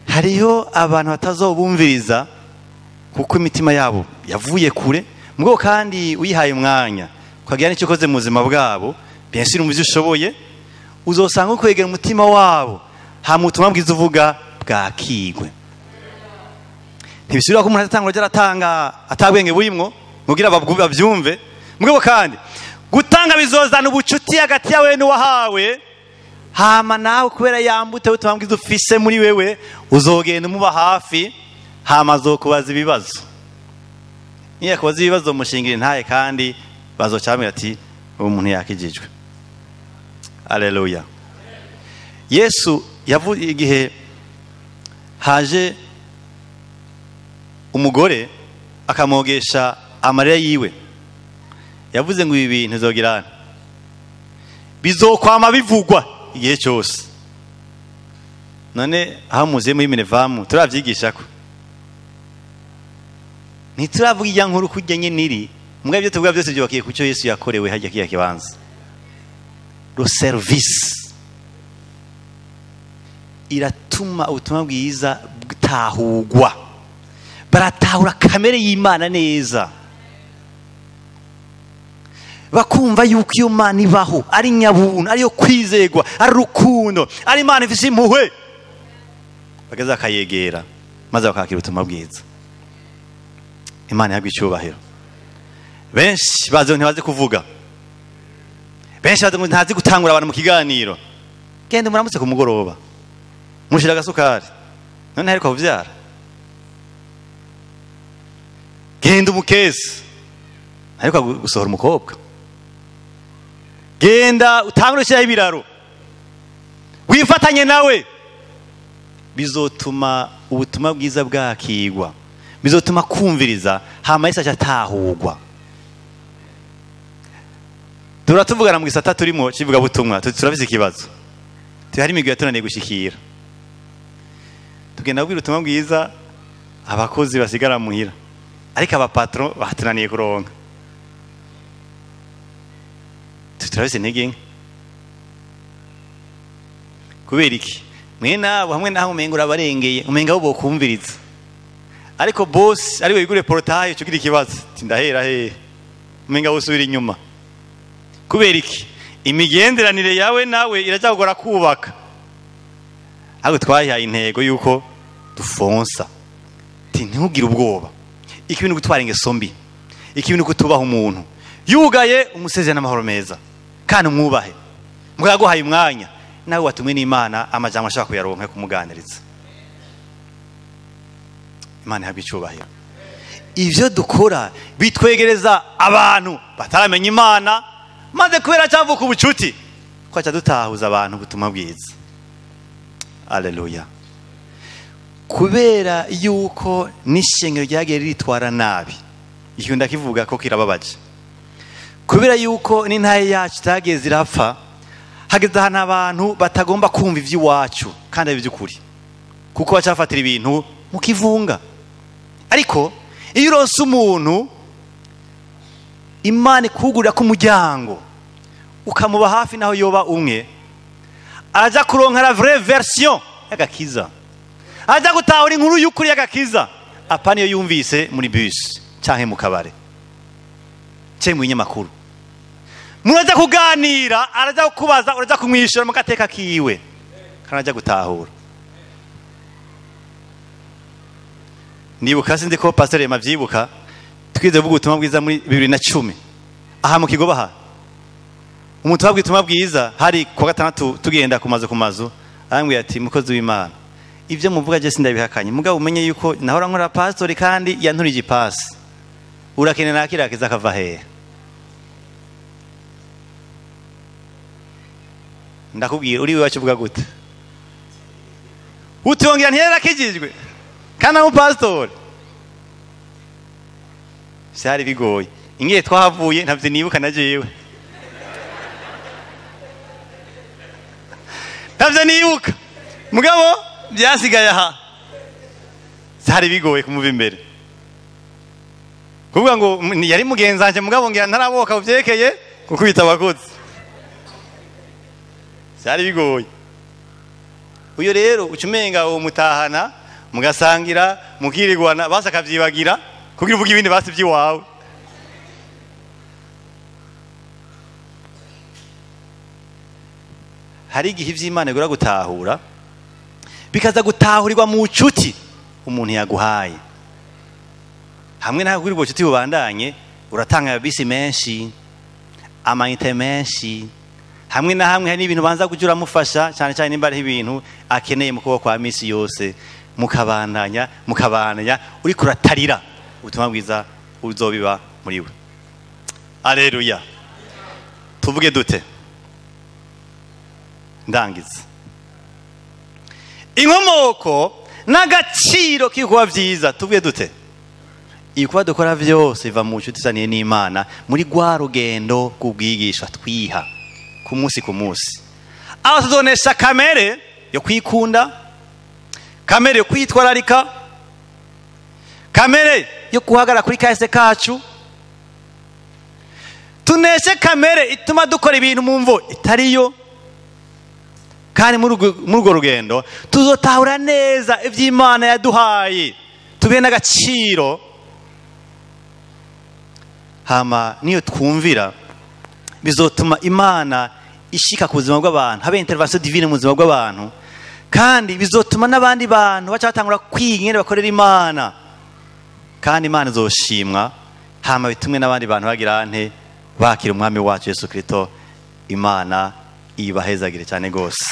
Speaker 1: Hariho abantu batazobumviriza kuko imitima yabo yavuye kure, mugabo kandi uyihaye umwanya ukagira n'icyo ukoze mu buzima bwabo, bien sûr mu byo ushoboye uzosanga ukwegera umutima wabo, hama ubutumwa bwiza uvuga bwakigwe. Ntibisubira ko umuntu atangura aratanga atabwenge burimwo mugira babyumve, mugabo kandi gutanga bizozana ubucuti hagati yawe n'uwahawe. Hama nawe kubera yambute ubutumwa bwiza ufise muri wewe uzogenda umuba hafi, hama azokubaza ibibazo. Niyo yakubaza ibibazo mushingira intaye, kandi bazocamira ati uwo muntu yakijijwe. Haleluya. Yesu yavuze igihe haje umugore akamogesha amarira yiwe, yavuze ngo ibi bintu bizogirana bizokwama bivugwa igihe cyose. None aho muziye muri Minevamu turavyigisha ko ntituravuga ijya nkuru kujya nyene iri, mbwa ibyo tuvuga byose byubakiye ku cyo Yesu yakorewe hajya kiya kibanza. Le service iratuma ubutumwa bwiza butahugwa. Baratahura kamere y'Imana neza, bakumva yuko iyo Mana ibaho ari nyabuntu, ariyo kwizegwa, ari urukundo, ari Imana ifise impuhwe, bageze akayegera maze bakakira ubutumwa bwiza. Imana ihabwe icyubahiro. Benshi bazi ntibazi kuvuga, benshi bazi ntazi gutangura abantu mu kiganiro. Genda muramutse ku mugoroba, mushira agasukari, none ariko kuvyara. Genda umukese, ariko gusohora umukobwa. Genda utangure ushyiraho ibiraro, wifatanye nawe. Bizotuma ubutumwa bwiza bwakigwa, bizotuma kumviriza, hama Yesu atahugwa. Turatuvugana mu gisata turimo kivuga butumwa, turafise ikibazo. Tuhari imigwi yatunaniye gushikira. Tugenda kubwira ubutumwa bwiza abakozi basigara muhira, ariko abapatron batunaniye kuronka. Turafise intege nke. Kubera iki? Mwe nabo hamwe naho umenga urabarengeye, umenga abo bokumviriza. Ariko boss ariwe yigure portail ucugira ikibazo, ati ndahera he, umenga usubira inyuma. Kubera iki? Imigenderanire yawe nawe iracyagora kubaka. Ahubwo twayihaye intego yuko dufonsa. Ati ntugire ubwoba. Ikintu gutwara ingeso mbi, ikintu kutubaha umuntu. Yugaye umusezerano amahoro meza, kandi umwubahe. Mwaguhaye umwanya, nawe watumwe n'Imana, amajambo ashaka kuyaronka kumuganiriza. Imana ihabwe icyubahiro. Ivyo dukora bitwegereza abantu bataramenya Imana, maze kubera cyavuka ubucuti kwaca dutahuza abantu ubutumwa bwiza. Haleluya. Kubera yuko n'ishengero ryagiye ritwara nabi, ikintu ndakivuga ko kirababaje. Kubera yuko n'intaye yacu itagiye zirapfa, hageze ahantu abantu batagomba kumva iby'iwacu kandi ari iby'ukuri, kuko bacafatira ibintu mu kivunga. Ariko iyo uronse umuntu Imana ikugurira ku muryango, ukamuba hafi naho yoba umwe, araja kuronka la vraie version y'agakiza, aja gutahura inkuru y'ukuri y'agakiza, apana iyo yumvise muri bus canke mu kabare canke mu binyamakuru. Muraja kuganira, araja kukubaza, uraja kumwishura mu gateka kiwe, kandi araja gutahura. Ndibuka, sinzi ko pastor yamavyibuka, twize kuvuga ubutumwa bwiza muri 2010 aha mu Kigoba. Ha umuntu wabwiye ubutumwa bwiza hari kuwa gatandatu, tugenda ku mazu ku mazu, arambwira ati mukozi w'Imana, ibyo muvuga je sindabihakanye, mugabo umenye yuko nahora nkora pastor kandi yanturije ipasi, urakenera nakira kiza kava hehe? Ndakubwira uri iwacu uvuga gute? Utongera ntiyarakijijwe kandi ari umupasitori. Byari bigoye. Ingiye twahavuye ntavyo nibuka na jewe, ntavyo nibuka, mugabo byasigaye aha. Byari bigoye kumuva imbere, kuvuga ngo yari mugenzi wanje, mugabo ngira ntaraboka uvyerekeye gukubita abakozi. Byari bigoye. Uyo rero ucumenga uwo mutahana mugasangira mukirigwana, basi akavyibagira kugira uvuge ibindi basi by'iwawe. Hari igihe ivy'Imana igora gutahura, bikaza gutahurirwa mu nshuti umuntu yaguhaye. Hamwe naho kuri ubwo bucuti bubandanye, uratanga amabisi menshi, amayinite menshi, hamwe na hamwe hari n'ibintu banza kujya uramufasha, cyane cyane nimba ari ibintu akeneye mu kuboko kwa misi yose, mukabandanya mukabandanya, uriko uratarira ubutumwa bwiza uzobiba muri we. Haleluya. Tuvuge dute? Ndangiza. Inkomoko n'agaciro k'ibikorwa vyiza, tuvuge dute? Ibikorwa dukora vyose biva mu nshuti isaniye n'Imana, muri rwa rugendo rw'ubwigisha twiha ku munsi ku munsi, aho tuzonesha kamere yo kwikunda, kamere yo kwitwararika, kamere yo guhagarara kuri kahise kacu, tuneshe kamere ituma dukora ibintu mu mvo itariyo. Kandi muri urwo rugendo tuzotahura neza ivy'Imana yaduhaye, Tubihe n'agaciro. Hama niyo twumvira bizotuma Imana ishika ku buzima bw'abantu, habe intervention divine mu buzima bw'abantu, kandi bizotuma n'abandi bantu baca batangura kwiga ingene bakorera Imana, kandi Imana izoshimwa. Hama bitumwe n'abandi bantu bagira nte bakira umwami wacu Yesu Kristo. Imana ibahezagire cyane gose.